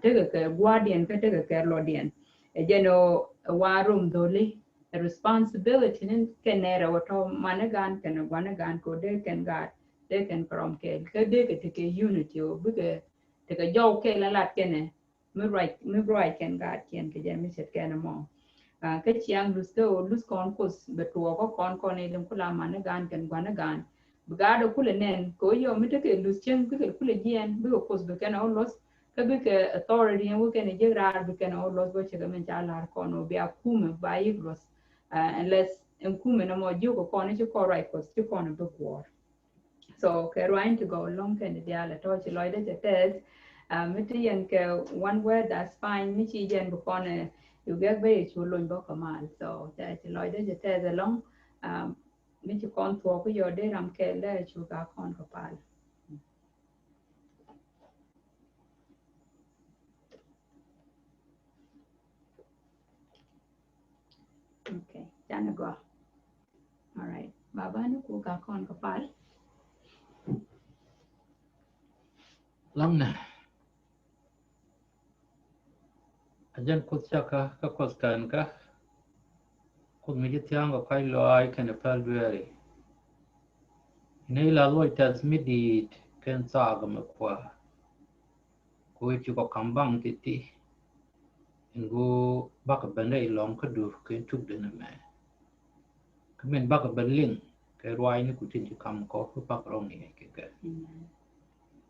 Tekɛ kɛ gua̱a̱rdiɛn kä tekɛ kɛ lɔdiɛn. Ɛ jɛn ɔ ɛ wa rom dholi. Responsibility ni kɛn nɛrɛ wä tɔ mani gan kɛn guani gan ko dee kɛn gaat dee kɛn kɛ rɔm kɛɛl kä dee kɛ tekɛ unity o bikɛ tekɛ jɔw kɛɛl a lat kɛnɛ mi ruac mi ruac kɛn gaat kɛn kɛ jɛ mi cɛt kɛn mɔ. Kä ciaŋ luth kä o luth kɔn Kuoth bɛ tuɔɔk kä kɔn kɔn ilin kula mani gan kɛn guani gan bi gaat o kulɛ nɛn kɛ o yɔ mi tekɛ luth cieŋ bikɛ kulɛ jiɛn bikɛ Kuoth bi kɛn o luth. Kä bikɛ authority ɛn wä kɛn jiäk raar bi kɛn ɔ luɔth bä cɛ kɛ min ca lar kɔn ɔ bia kumɛ ba yik luɔth. Unless ɛn kumɛ nɔmɔ jiök kɛ kɔn ci kɔn ruac Kuɔth ci kɔn bi guɔ̱ɔ̱r. So kɛ ruany ti gɔw loŋ kɛn diaal ɛ tɔ̱ ci lɔcdä cɛ tɛth. Mi ti yɛn kɛ one word, that's fine. Mi ci jɛn bi kɔn ɛ yugɛk bä yɛ cu lony bä kɛ mal. So cɛ ci lɔcdä cɛ tɛth ɛlɔŋ. Mi ci kɔn thuɔk kä yɔ dee ram kɛɛl dee cu ga kɔn kɛ pal. Okay, canɛ gɔaa. All right. Baba ni ku ka kɔn ka pal. Lamna. Jɛn Kuoth cäkä kä Kuoth känkä. Kuoth mi ji̱ thia̱a̱ŋ kɛ kɔ̱a̱c lɔaac kɛnɛ päl dueeri. Ni la luɔc tɛth mi di̱i̱t kɛn thaak mi kuäär. Kɛ ɣöö ci kɔ ka̱m baŋ ti̱ti̱. Ɛn ɣöö bakɔ ben rɛy lɔ̱ŋ kädu kɛ tukdɛ nɛmɛ. Kä min bakɔ ben liŋ kɛ ruaacni ku tin ci ka̱m kɔ kä bakɔ rɔ ŋi̱eec kɛ kɛ.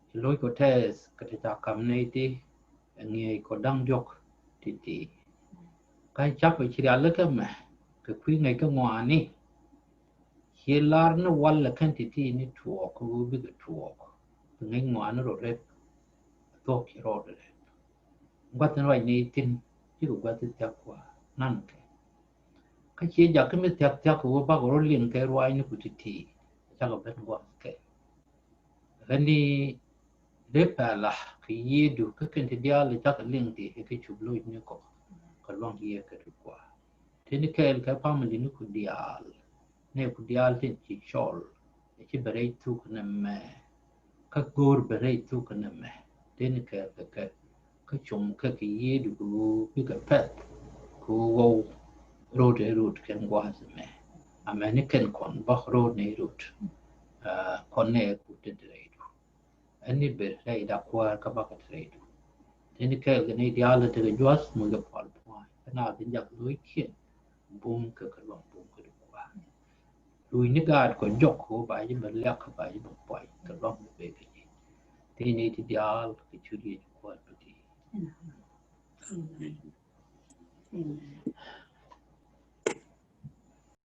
Ci lo̱ckɔ tɛth kɛ ti ca ka̱m nɛy ti ɛ ŋi̱eec kɔ da̱ŋ diɔ̱k ti̱ti̱. Kä cakɔ ci rialikä mɛ kɛ kui̱ ŋäc kä ŋɔaani. Ci lar ni walɛ kɛn ti̱ti̱ ni tuɔɔk kä ɣöö bikɛ tuɔɔk. Bi ŋäc ŋɔaani rɔ rep. Thuɔ̱k ci rɔ rep. Gua̱th in ruac ni thi̱n cikɛ gua̱th in thia̱k kua nankɛ. Kä ciɛ jakä mi thia̱k thia̱k kɛ ɣöö bakɔ rɔ liŋ kɛ ruaacni ku ti̱ti̱. Cakɔ ben gua̱th kɛ. Ɣän ni ri pɛla kɛ yiëëdu kä kɛn ti diaal cakɔ liŋ ti kɛ cup lo̱cni kɔ. Kɛ luaŋ yiëë kɛ ti kua. Tini kɛɛl kɛ family ni ku diaal. Ni ku diaal tin ci cɔl. Ci bɛ rɛy thuk nɛmɛ. Kä go̱o̱r bɛ rɛy thuk nɛmɛ. Tini kɛɛl kɛ kɛ. Kä com kɛ kɛ yiëëdu kɛ ɣöö bikɛ pɛth. Kɛ ɣöö ɣɔw rot ɛ rot kɛn gua̱a̱th mɛ. Amɛni kɛn kɔn bä rot ni rot. Kɔn nɛ ku tin ti rɛydu. Ɛn ni bɛ rɛyda kuäär kä bakɛ ti rɛydu. Tini kɛɛl kɛ ni diaal tekɛ jua̱th mi kɛ pual pua̱a̱ny. Kɛ na bi jak lo̱ckiɛn. Bum kɛ kɛ luaŋ bum kɛ di kuäär. Luc ni gaat kɔ jɔk kɛ ɣöö ba ji̱ bɛ liak kɛ ba ji̱ bɛ pua̱ny kɛ luaŋ bɛ kɛ ji̱. Tini ti diaal kɛ cu riec kuäär bɛ ti. Amen. Amen.